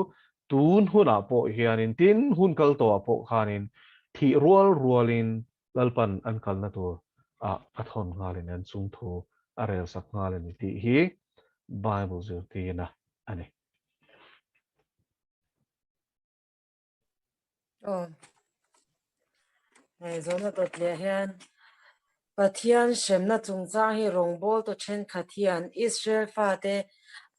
tun hunah pawh hianin tin hun kal tawhah pawh khanin thih rual rualin Lalpan an kalna tur ah a thawn nghalin an chung thu a rel sak nghal a ni tih hi Bible zirtirna a ni. Aw. Hei zawhna dawt leh hian Pathian hremna chungchang hi rawngbawltu thenkhat hian Israel fate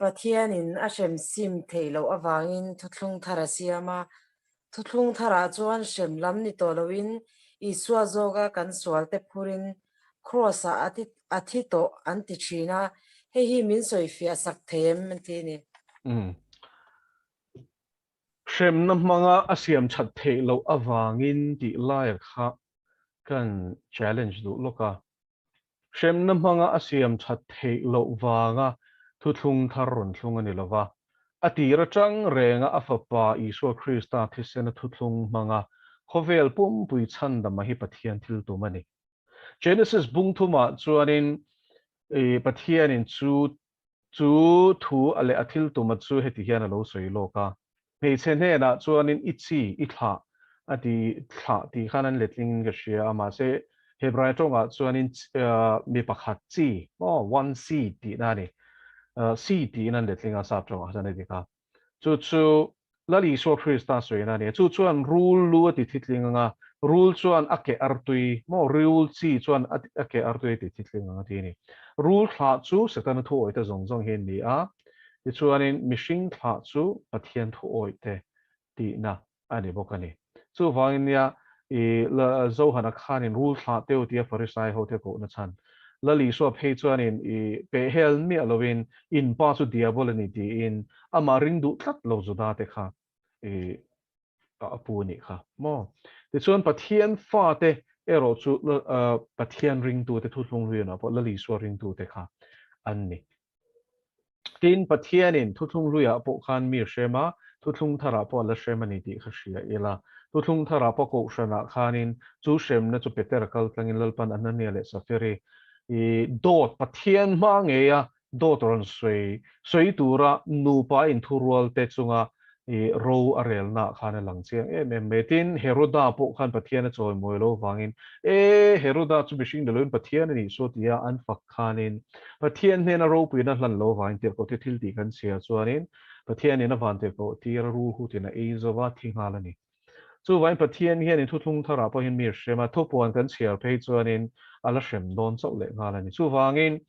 Pathianin a hrem sim theih loh avangin thuthlung thar a siam a, Thuthlung tharah chuan hrem lam ni tawh loin Isua zawka kan sualte phurin Kraws-ah a thi tawh an ti thin a, hei hi min sawifiah sak thei em? An ti a ni. Umm. Hremna hmanga a siam that theih loh avangin tih laia kha kan challenge duh lawk a. Hremna hmanga a siam that theih loh vanga thuthlung thar rawn thlung a ni lo va. A tir atang renga a Fapa Isua Krista thisena thuthlung hmanga khawvel pumpui chhandama hi Pathian thil tum a ni. Genesis bung thumah chuanin Pathianin chu Chu thu a leh a thil tuma chu heti hian a lo sawi lawk a, Hmeichhe hnenah chuanin i chi, i thlah a ti, thlah tih khan an letlingin ka hria a, mahse Hebrai tawngah chuanin mi pakhat chi, maw, one seed tihna a ni, seed tiin an letling a, sap tawngah chuan a dik a. Chu chu Lal Isua Krista sawina a ni. Chu chuan rul lu a ti thitling ang a, rul chuan a ke artui, maw, rul chi chuan a ke artui a ti thitling ang a ti a ni. Rul thlah chu Setana thu awihte zawng zawng hi an ni a, tichuanin mihring thlah chu Pathian thu awihte tihna a ni bawk a ni. Chuvangin nia i Johana khanin rul thlah teu tia Farisai hote kohna chhan. Lal Isua phei chuanin i pehhel miah loin in pa chu diabol a ni tiin amah ring duh tlat lo Juda te kha i a pu a nih kha maw. Tichuan Pathian fate erawh chu Pathian ringtute thuthlung hluianah pawh Lal Isua ringtute kha an ni. Tin, Pathianin thuthlung hluiah pawh khan mi hrem a, thuthlung tharah pawh a la hrem a ni tih kha hria ila. Thuthlung tharah pawh kohhranah khanin chu hremna chu Petera kal tlangin Lalpan Anania leh Safiri i dawt Pathian hma ngeia dawt rawn sawi sawi tura nupa inthurualte chunga i ro a relnaah khan a lang chiang em em mai. Tin, Heroda pawh khan Pathian a chawimawi lo vangin, E, Heroda chu mihring ni loin Pathian a nih saw tia an fak khanin Pathian hnena ropuina hlan lo vangin tirhkohte thil tih kan chhiar chuanin Pathianin a van tirhkoh tir a rul hutin a ei zo va, thi nghal a ni. Chuvain Pathian hianin thuthlung tharah pawhin mi hrem a, thupuan kan chhiar phei chuanin a la hrem dawn chauh leh nghal a ni. Chuvangin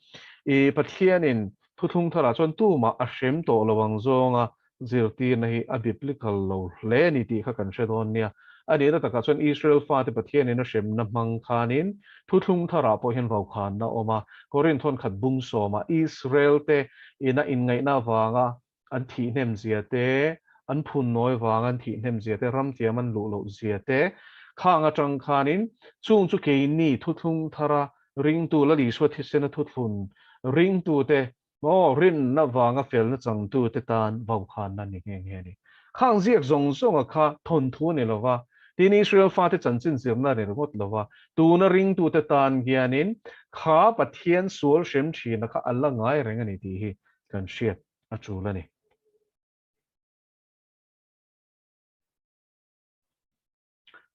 i Pathianin thuthlung tharah chuan tumah a hrem tawh lo ang zawnga zirtirna hi a biblical lo hle a ni tih kha kan hre dawn nia. A nihna takah chuan Israel fate Pathianin a hremna hmang khanin thuthlung tharah pawh hian vaukhanna a awm a, Korinth khat bung sawmah Israel-te ina inngaihna avanga an thihhnem zia te, an phunnawi vanga an thihhnem zia te, ramtiam an luh loh zia te, khang atang khanin chung chu keini thuthlung thara ringtu Lal Isua thisena thuthlun ringtute maw rinna vanga felna changtute tan vaukhanna ni nghe nghe a ni. Khang ziak zawng zawnga kha thawnthu a ni lo va, tin Israel fate chanchin zirna a ni ringawt lo va, tuna ringtute tan hianin kha Pathian sual hrem thina kha a la ngai reng a ni tih hi kan hriat a tul a ni.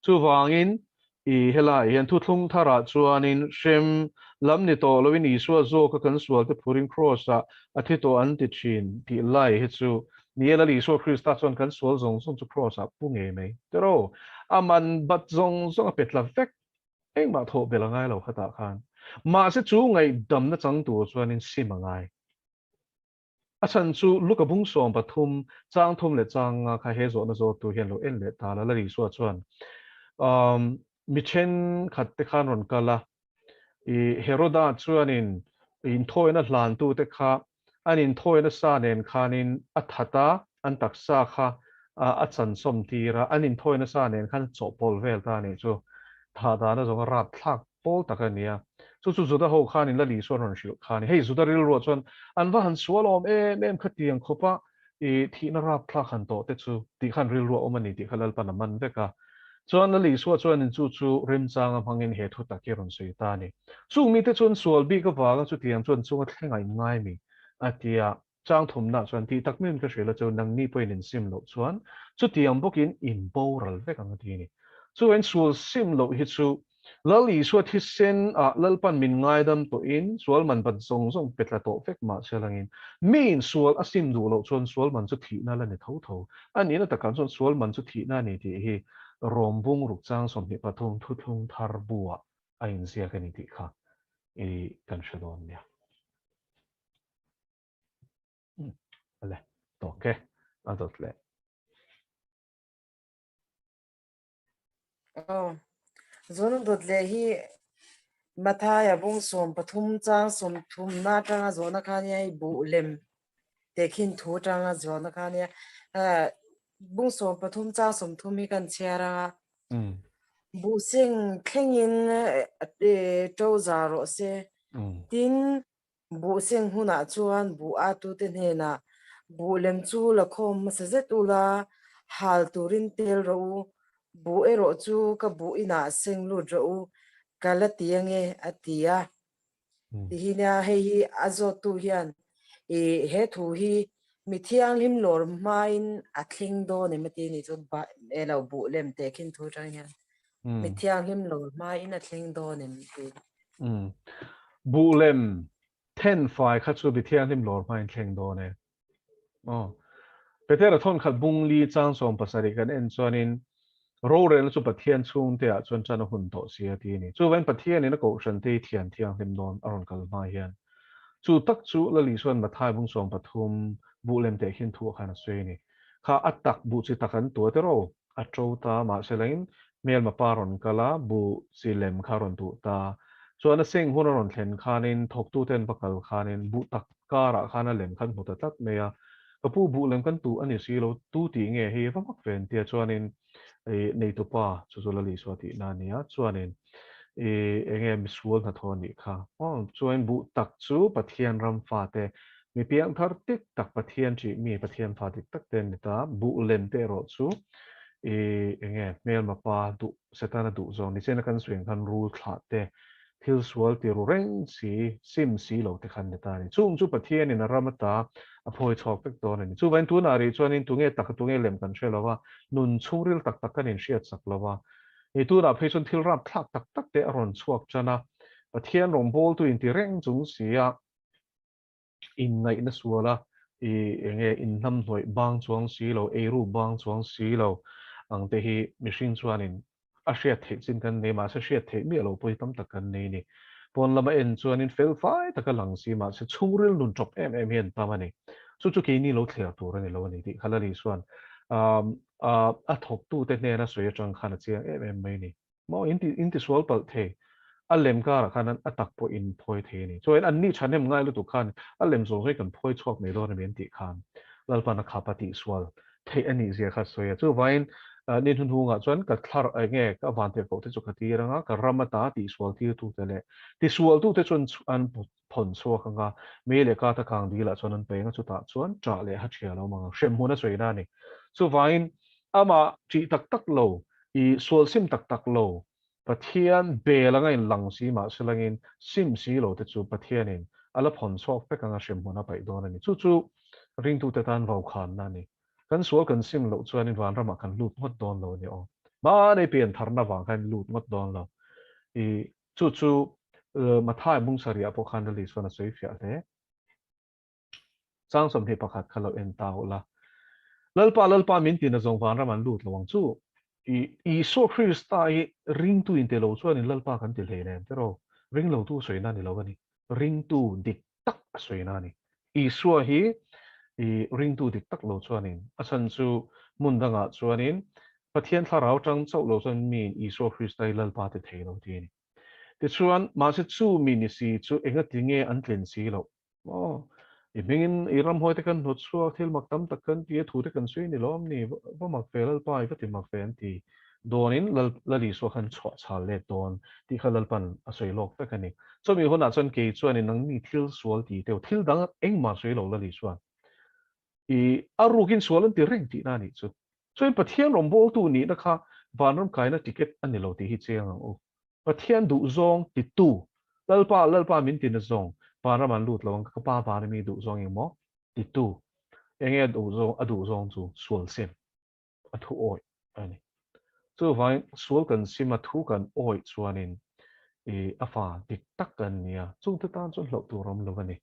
Chuvangin, i helai hian thuthlung tharah chuanin hrem lam ni tawh loin Isua zawka kan sualte phurin Kraws-ah a thi tawh an ti thin tih lai hi chu ni e, Lal Isua Krista chuan kan sual zawng zawng chu Kraws-ah pu ngei mai tiraw? A man bat zawng zawng a pe tla vek, engmah thawh belh a ngai lo khatah khan. Mahse chu ngaihdamna chang tur chuanin sim a ngai. A chhan chu Luka bung 13, chang thum leh chang nga kha he zawhna zawttu hian lo en leh ta la, Lal Isua chuan umm mi thenkhat te khan rawn kal a, i Heroda chuanin inthawina hlantute kha an inthawina sa nen khanin a that a, an taksa kha a chansawm tir a, an inthawina sa nen khan a chawhpawlh vel ta a nih chu. Thah dana zawnga rapthlak pawl tak a ni a. Chu chu Juda ho khanin Lal Isua an rawn hrilh kha a ni. Hei Juda rilruah chuan an va han sual awm em em khatiang khawpa i thihna rapthlak han tawh te chu tih khan rilruah awm a ni tih kha Lalpan a man vek a. Chuan Lal Isua chuanin chu chu remchanga hmangin he thu tak hi a rawn sawi ta a ni. Chung mite chuan sual bik avanga chutiang chuan chunga thlengah in ngai mi a ti a. Chang thumna chuan tih tak meuhin ka hrilh a chu nangni pawhin in sim loh chuan chutiang bawkin in boral vek ang a ti a ni. Chuan sual sim loh hi chu Lal Isua thisen ah Lalpan min ngaidam tawhin sual man bat zawng zawng pe tla tawh vek mah se langin miin sual a sim duh loh chuan sual man chu thihna la ni tho tho a nihna takah chuan sual man chu thihna a ni tih hi Rom bung ruk chang 23 thuthlung thar bu ah a inziak a ni tih kha i kan hre dawn nia. Ale, tawk e, a dawt leh. Aw, Zawna dawt leh hi Mathaia bung 13 chang 30 na atanga zawhna kha nia hei buh lem tehkhin thu atanga zawhna kha nia. Bung 13 chang 30 hi kan chhiar anga buh seng thlengin to za rawh se. Tin, Buh seng hunah chuan buh atute hnenah buh lem chu la khawm hmasa zet ula, hal turin tel rawh u, buh erawh chu ka buh inah seng lut rawh u, ka la ti ange, a ti a. Ti hi nia, hei hi a zawttu hian i he thu hi mi thianghlim lawr hmain a thleng dawn em a ti a nih chu, e lo buh lem tehkhin thu atang hian mi thianghlim lawr hmain a thleng dawn em ti. Buh lem then fai kha chu mi thianghlim lawr hmain thleng dawn e. Aw. Petera thawn khat bung li chang 70 kan en chuanin rorelna chu Pathian chhungte ah chuan tan a hun tawh si a ti a ni. Chuvain Pathianin a kohhran te hi thian thianghlim dawn a rawn kal hma hian. Chu tak chu Lali chuan Mathai bung 13 buh lem teh khin thu ah khan a sawi a ni. Kha a tak buh chi tak an tua tiraw? A to ta, mahse lain hmelma pa rawn kal a, buh chi lem kha rawn duh ta. Chuan a seng hun a rawn thlen khanin thawktute an va kal khanin buh tak karah khan a lem khan hmu ta tlat mai a. Ka pu buh lem kan tuh a ni si lo, tu tih nge hei va mak ve an tia chuanin i neitupa chu chu Lalisua tihna a nia chuanin i enge misual hnathawh a nih kha. Aw chuanin buh tak chu Pathian ram fate mi piangthar dik tak Pathian ṭih mi Pathian fa dik tak te an ni ta, buh lem te erawh chu i enge hmelma pa duh Setana duh zawng ni chena kan suing khan rul thlah te, thil sual ti ru reng si, sim si lo te khan ni ta a ni. Chung chu Pathianin a ram ata a phawi chhuak vek dawn a ni. Chuvangin tunah rih chuanin tunge tak a tunge lem kan hre lo va, nun chhungril tak tak kan inhriat sak lo va. Hei tunah phei chuan thil rapthlak tak tak te a rawn chhuak tan a, Pathian rawngbawltu inti reng chung si a, Inngaihna suala i enge inhnamhnawih bang chuang si lo, eiru bang chuang si lo ang te hi mihring chuanin a hriat theih chin kan nei, mahse hriat theih miah loh pawh hi tam tak kan nei a ni. Pawn lama en chuanin fel fai taka lang si mahse chhungril nun ṭawp em em hi an tam a ni. Chu chu keini lo thliar tur a ni lo a ni tih kha Lali chuan a thawktute hnena sawi aṭang khan a chiang em em mai a ni. Maw in ti in ti sual palh thei. A lem karah khan a tak pawh in phawi thei a ni. Chuan an ni thahnem ngai lutuk khan a lem zawng zawng hi kan phawi chhuak mai dawn a mi an tih khan Lalpan a khap a tih sual theih a nih zia kha a sawi a. Chuvangin ni hnuhnungah chuan ka thlar eng nge ka vantirh koh te chu ka tir anga ka ram ata tihsual tirtute leh tisualtute chuan an phawn chhuak anga mei leh kata kang dilah chuan an paih anga chutah chuan ṭah leh ha ṭhia lo mang ang hremhmun a sawi na a ni. Chuvangin amah ṭih tak tak lo, i sual sim tak tak lo, Pathian bel anga in lang si mah se langin sim si lo te chu Pathianin a la phawn chhuak vek anga hremhmun a paih dawn a ni. Chu chu ringtute tan vaukhanna a ni. Kan sual kan sim loh chuanin vanramah kan lut ngawt dawn lo a ni aw. Mahni piantharna vang khan lut ngawt dawn lo. I Chu chu Mathai bung sarihah pawh khan Lali chuan a sawi fiah hle. Chang 21 kha lo en ta ula. Lalpa, Lalpa min tina zawng vanram an lut lo ang chu. I Isua Krista hi ringtu in ti lo chuanin Lalpa kan ti hlei nem tiraw? Ring lotu sawi na ni lo a ni. Ringtu dik tak a sawi na a ni. Isua hi i ringtu dik tak lo chuanin a chhan chu hmun dangah chuanin Pathian thlarau tang chauh lo chuan miin Isua Krista hi Lalpa ti thei lo ti a ni. Tichuan, mahse chu mi ni si chu engati nge an tlin si loh? Maw? I hmingin i ramhuai te kan hnawt chhuak, thil mak tam tak kan ti a, thu te kan sawi ni lawm ni? Va mak ve Lalpa, i va ti mak ve an ti dawnin Lal Lal Isua khan chhuah chhal let dawn tih kha Lalpan a sawi lawk vek a ni. Chumi hunah chuan kei chuanin nangni thil sual ti teuh, thil dang engmah sawi lo Lal Isua'n i a rukin sual an ti reng tihna a nih chu. Chuan Pathian rawngbawltu nihna kha vanram kaina ticket a ni lo tih hi chiang ang u. Pathian duhzawng titu, Lalpa, Lalpa min tina zawng, vanram an lut lo ang, ka pa vana mi duhzawng eng maw? titu. Enge a duhzawng, a duhzawng chu sual sim, a thu awih a ni. Chuvangin sual kan sim a, thu kan awih chuanin i a fa dik tak kan ni a, chungte tan chuan hlauh tur awm lo a ni.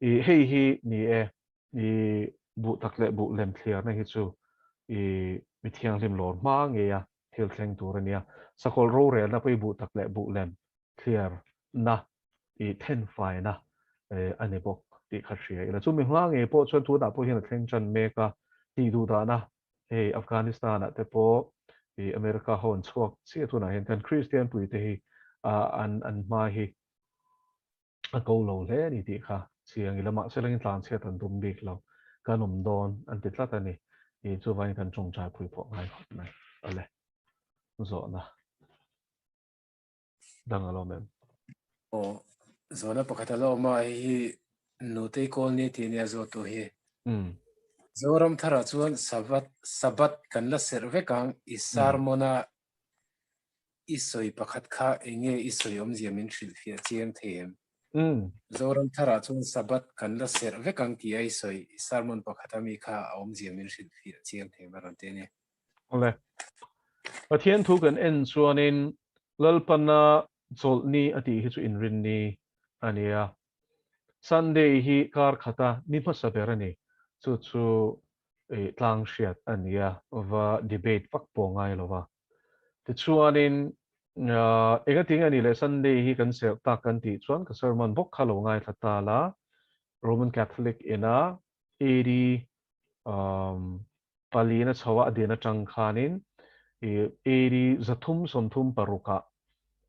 I hei hi ni e, I buh tak leh buh lem thliarna hi chu i mi thianghlim lawr hma ngeia thil thleng tur a nia. Sakawlh rorelna pawh i buh tak leh buh lem thliarna i thenfaina a ni bawk tih kha hria ila. Chumi hma ngei pawh chuan tunah pawh hian a thleng tan mek a, tih duh dahna hei Afghanistan-ah te pawh i America ho an chhuak chiah tunah hian kan Kristian puite hi an an hma hi A ko lo hle a ni tih kha chiang ila mahse langin tlanchhiat an tum bik lo, kan awm dawn an ti tlat a ni. I chuvangin kan tawngtai pui pawh ngai khawp mai. Awle, zawhna dang a la awm em? Aw, zawhna pakhat a la awm a, hei hi Nutei Kawlni tih nia zawhtu hi. Zoram tharah chuan Sabbath, Sabbath kan la serh vek ang, i sermon-a I sawi pakhat kha eng nge i sawi awmzia min hrilhfiah chiang thei em? Zoram tharah chuan Sabbath kan la serh vek ang tih a i sawi, i sermon pakhat ami kha a awmzia min hrilhfiah chiang thei em a rawn ti a ni. Awle. Pathian thu kan en chuanin Lalpana chawlhni a tih hi chu inrinni a ni a. Sunday hi kar khata ni hmasa ber a ni. Chu chu tlang hriat a ni a, va debate vak pawh ngai lo va. Tichuanin engatinge a nih leh Sunday hi kan serh tak kan tih chuan ka sermon bawk kha lo ngaithla ta la, Roman Catholic ina AD palina chho a din atang khanin AD 336 ah.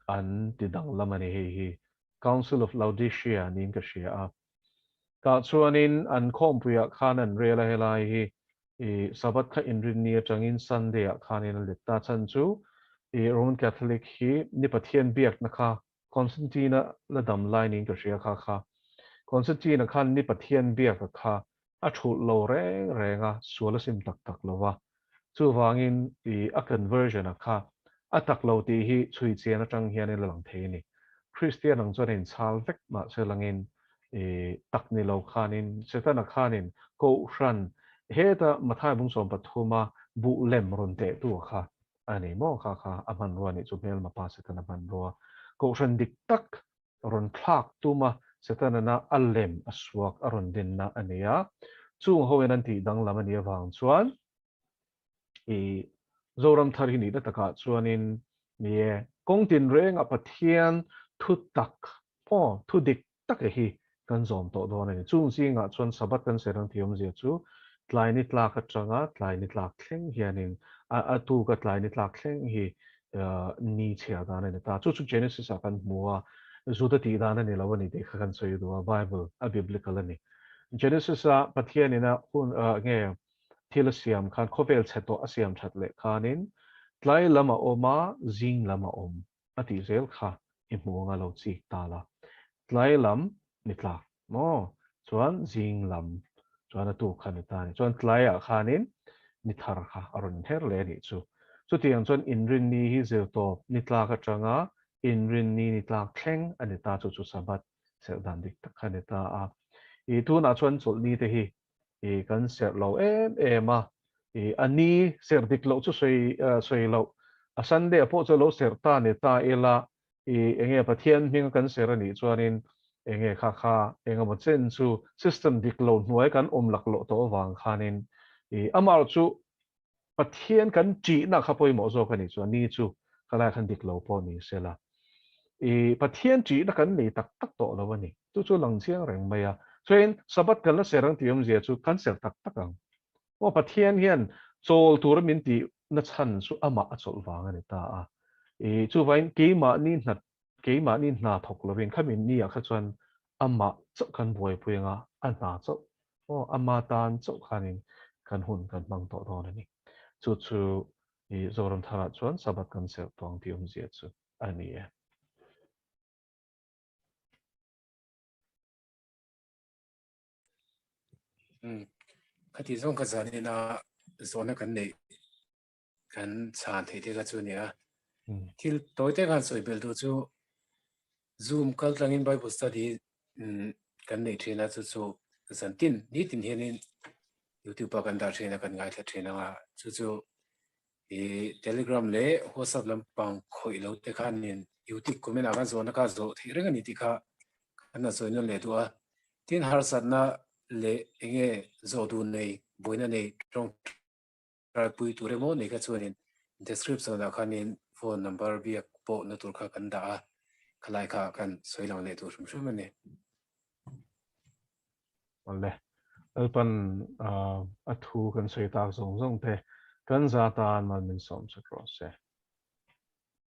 an ti danglam a ni hei hi Council of Laodicea niin ka hria a. Tah chuanin an khawmpuiah khan an rel a helai hi i Sabbath kha inrinni atangin Sunday ah khanin a let ta chhan chu i Roman Catholic hi ni Pathian biakna kha Constantine-a la dam lai niin ka hria kha kha Constantine-a khan ni Pathian biaka kha a thulh lo reng reng a, sual a sim tak tak lo va. Chuvangin i a conversion a kha a tak lo tih hi chhui chian atang hianin a lang thei a ni. Kristian ang chuan a inchhal vek mahse langin i tak ni lo khanin Setana khanin Kohhran heta Mathai bung 13 a buh lem rawn tehtu a kha a ni maw kha kha a hmanrua nih chu hmelma pa Setana hmanrua Kohhran dik tak rawn thlak tum a, Setana a lem a suak a rawn dinna a ni a, chung hoin an tih danglam a nih avang chuan i Zoram thar hi nihna takah chuanin ni e, kawng tinrengah Pathian thu tak aw thu dik tak e hi kan zawm tawh dawn a ni. Chung zingah chuan Sabbath kan serh ang tih awmzia chu tlai ni tlak atanga tlai ni tlak thleng hianin a tuka tlai ni tlak thleng hi ni chhiar dan a ni ta. Chu chu Genesis ah kan hmu a, Juda tih dan a ni lo a ni tih kha kan sawi duh a, Bible a biblical a ni. Genesis a Pathian in a hun nge thil a siam khan khawvel chhe tawh a siam that leh khanin tlai lam a awm a, zing lam a awm a tih zel kha i hmu anga lo chik ta la. Tlai lam ni tlak maw? Chuan zing lam chuan a tuk kha ni ta a ni. Chuan tlaiah khanin ni thar kha a rawn inher leh a nih chu. Chutiang chuan inrinni hi zirtawp ni tlak atanga inrinni ni tlak thleng a ni ta, chu chu Sabbath serh dan dik tak kha a ni ta a. I tunah chuan chawlhni te hi i kan serh lo em em a, i a ni serh dik loh chu sawi sawi loh, a Sunday ah pawh chu lo serh ta ni ta ila I enge Pathian hming a kan ser a nih chuanin enge kha kha engemaw chen chu system dik lo hnuai kan awm lak loh tawh avang khanin i amah chu Pathian kan ṭihna kha pawimawh zawk a nih chuan ni chu khalai khan dik lo pawh ni sela i Pathian ṭihna kan nei tak tak tawh lo a ni. Chu chu lang chiang reng mai a. Chuain Sabbath kan la ser ang tih awmzia chu kan ser tak tak ang. Aw Pathian hian chawl tura min tih na chhan chu amah a chawlh vang a ni ta a. I chuvain keimahni hna keimahni hna thawk lovin khami ni ah kha chuan amah chauh kan buaipui anga a hna chauh aw ama tan chauh khanin kan hun kan hmang tawh dawn a ni. Chu chu i Zoram tharah chuan Sabbath kan serh tawh ang tih awmzia chu a ni e. Khati zawng kha zanin a zawhna kan neih kan chhan theih te kha chu a ni a. Thil tawi te khan sawi belh duh chu Zoom kal tlangin Bible study kan neih thin a chu chu zantin nitin hianin YouTube ah kan dah thin a kan ngaithla thin anga chu chu i Telegram leh WhatsApp lampang khawih lo te khanin YouTube comment ah khan zawhna kha zawh theih reng a ni tih kha kan han sawi nawn leh duh a. Tin harsatna leh enge zawh duh nei buaina nei tawngtaipui tur emaw nei kha chuanin description ah khanin phone number biak pawhna tur kha kan dah a, khalai kha kan sawi lang leh duh hrim hrim a ni. Awle, Lalpan a thu kan sawi tak zawng zawng te kan za tan mal min sawm chak rawh se.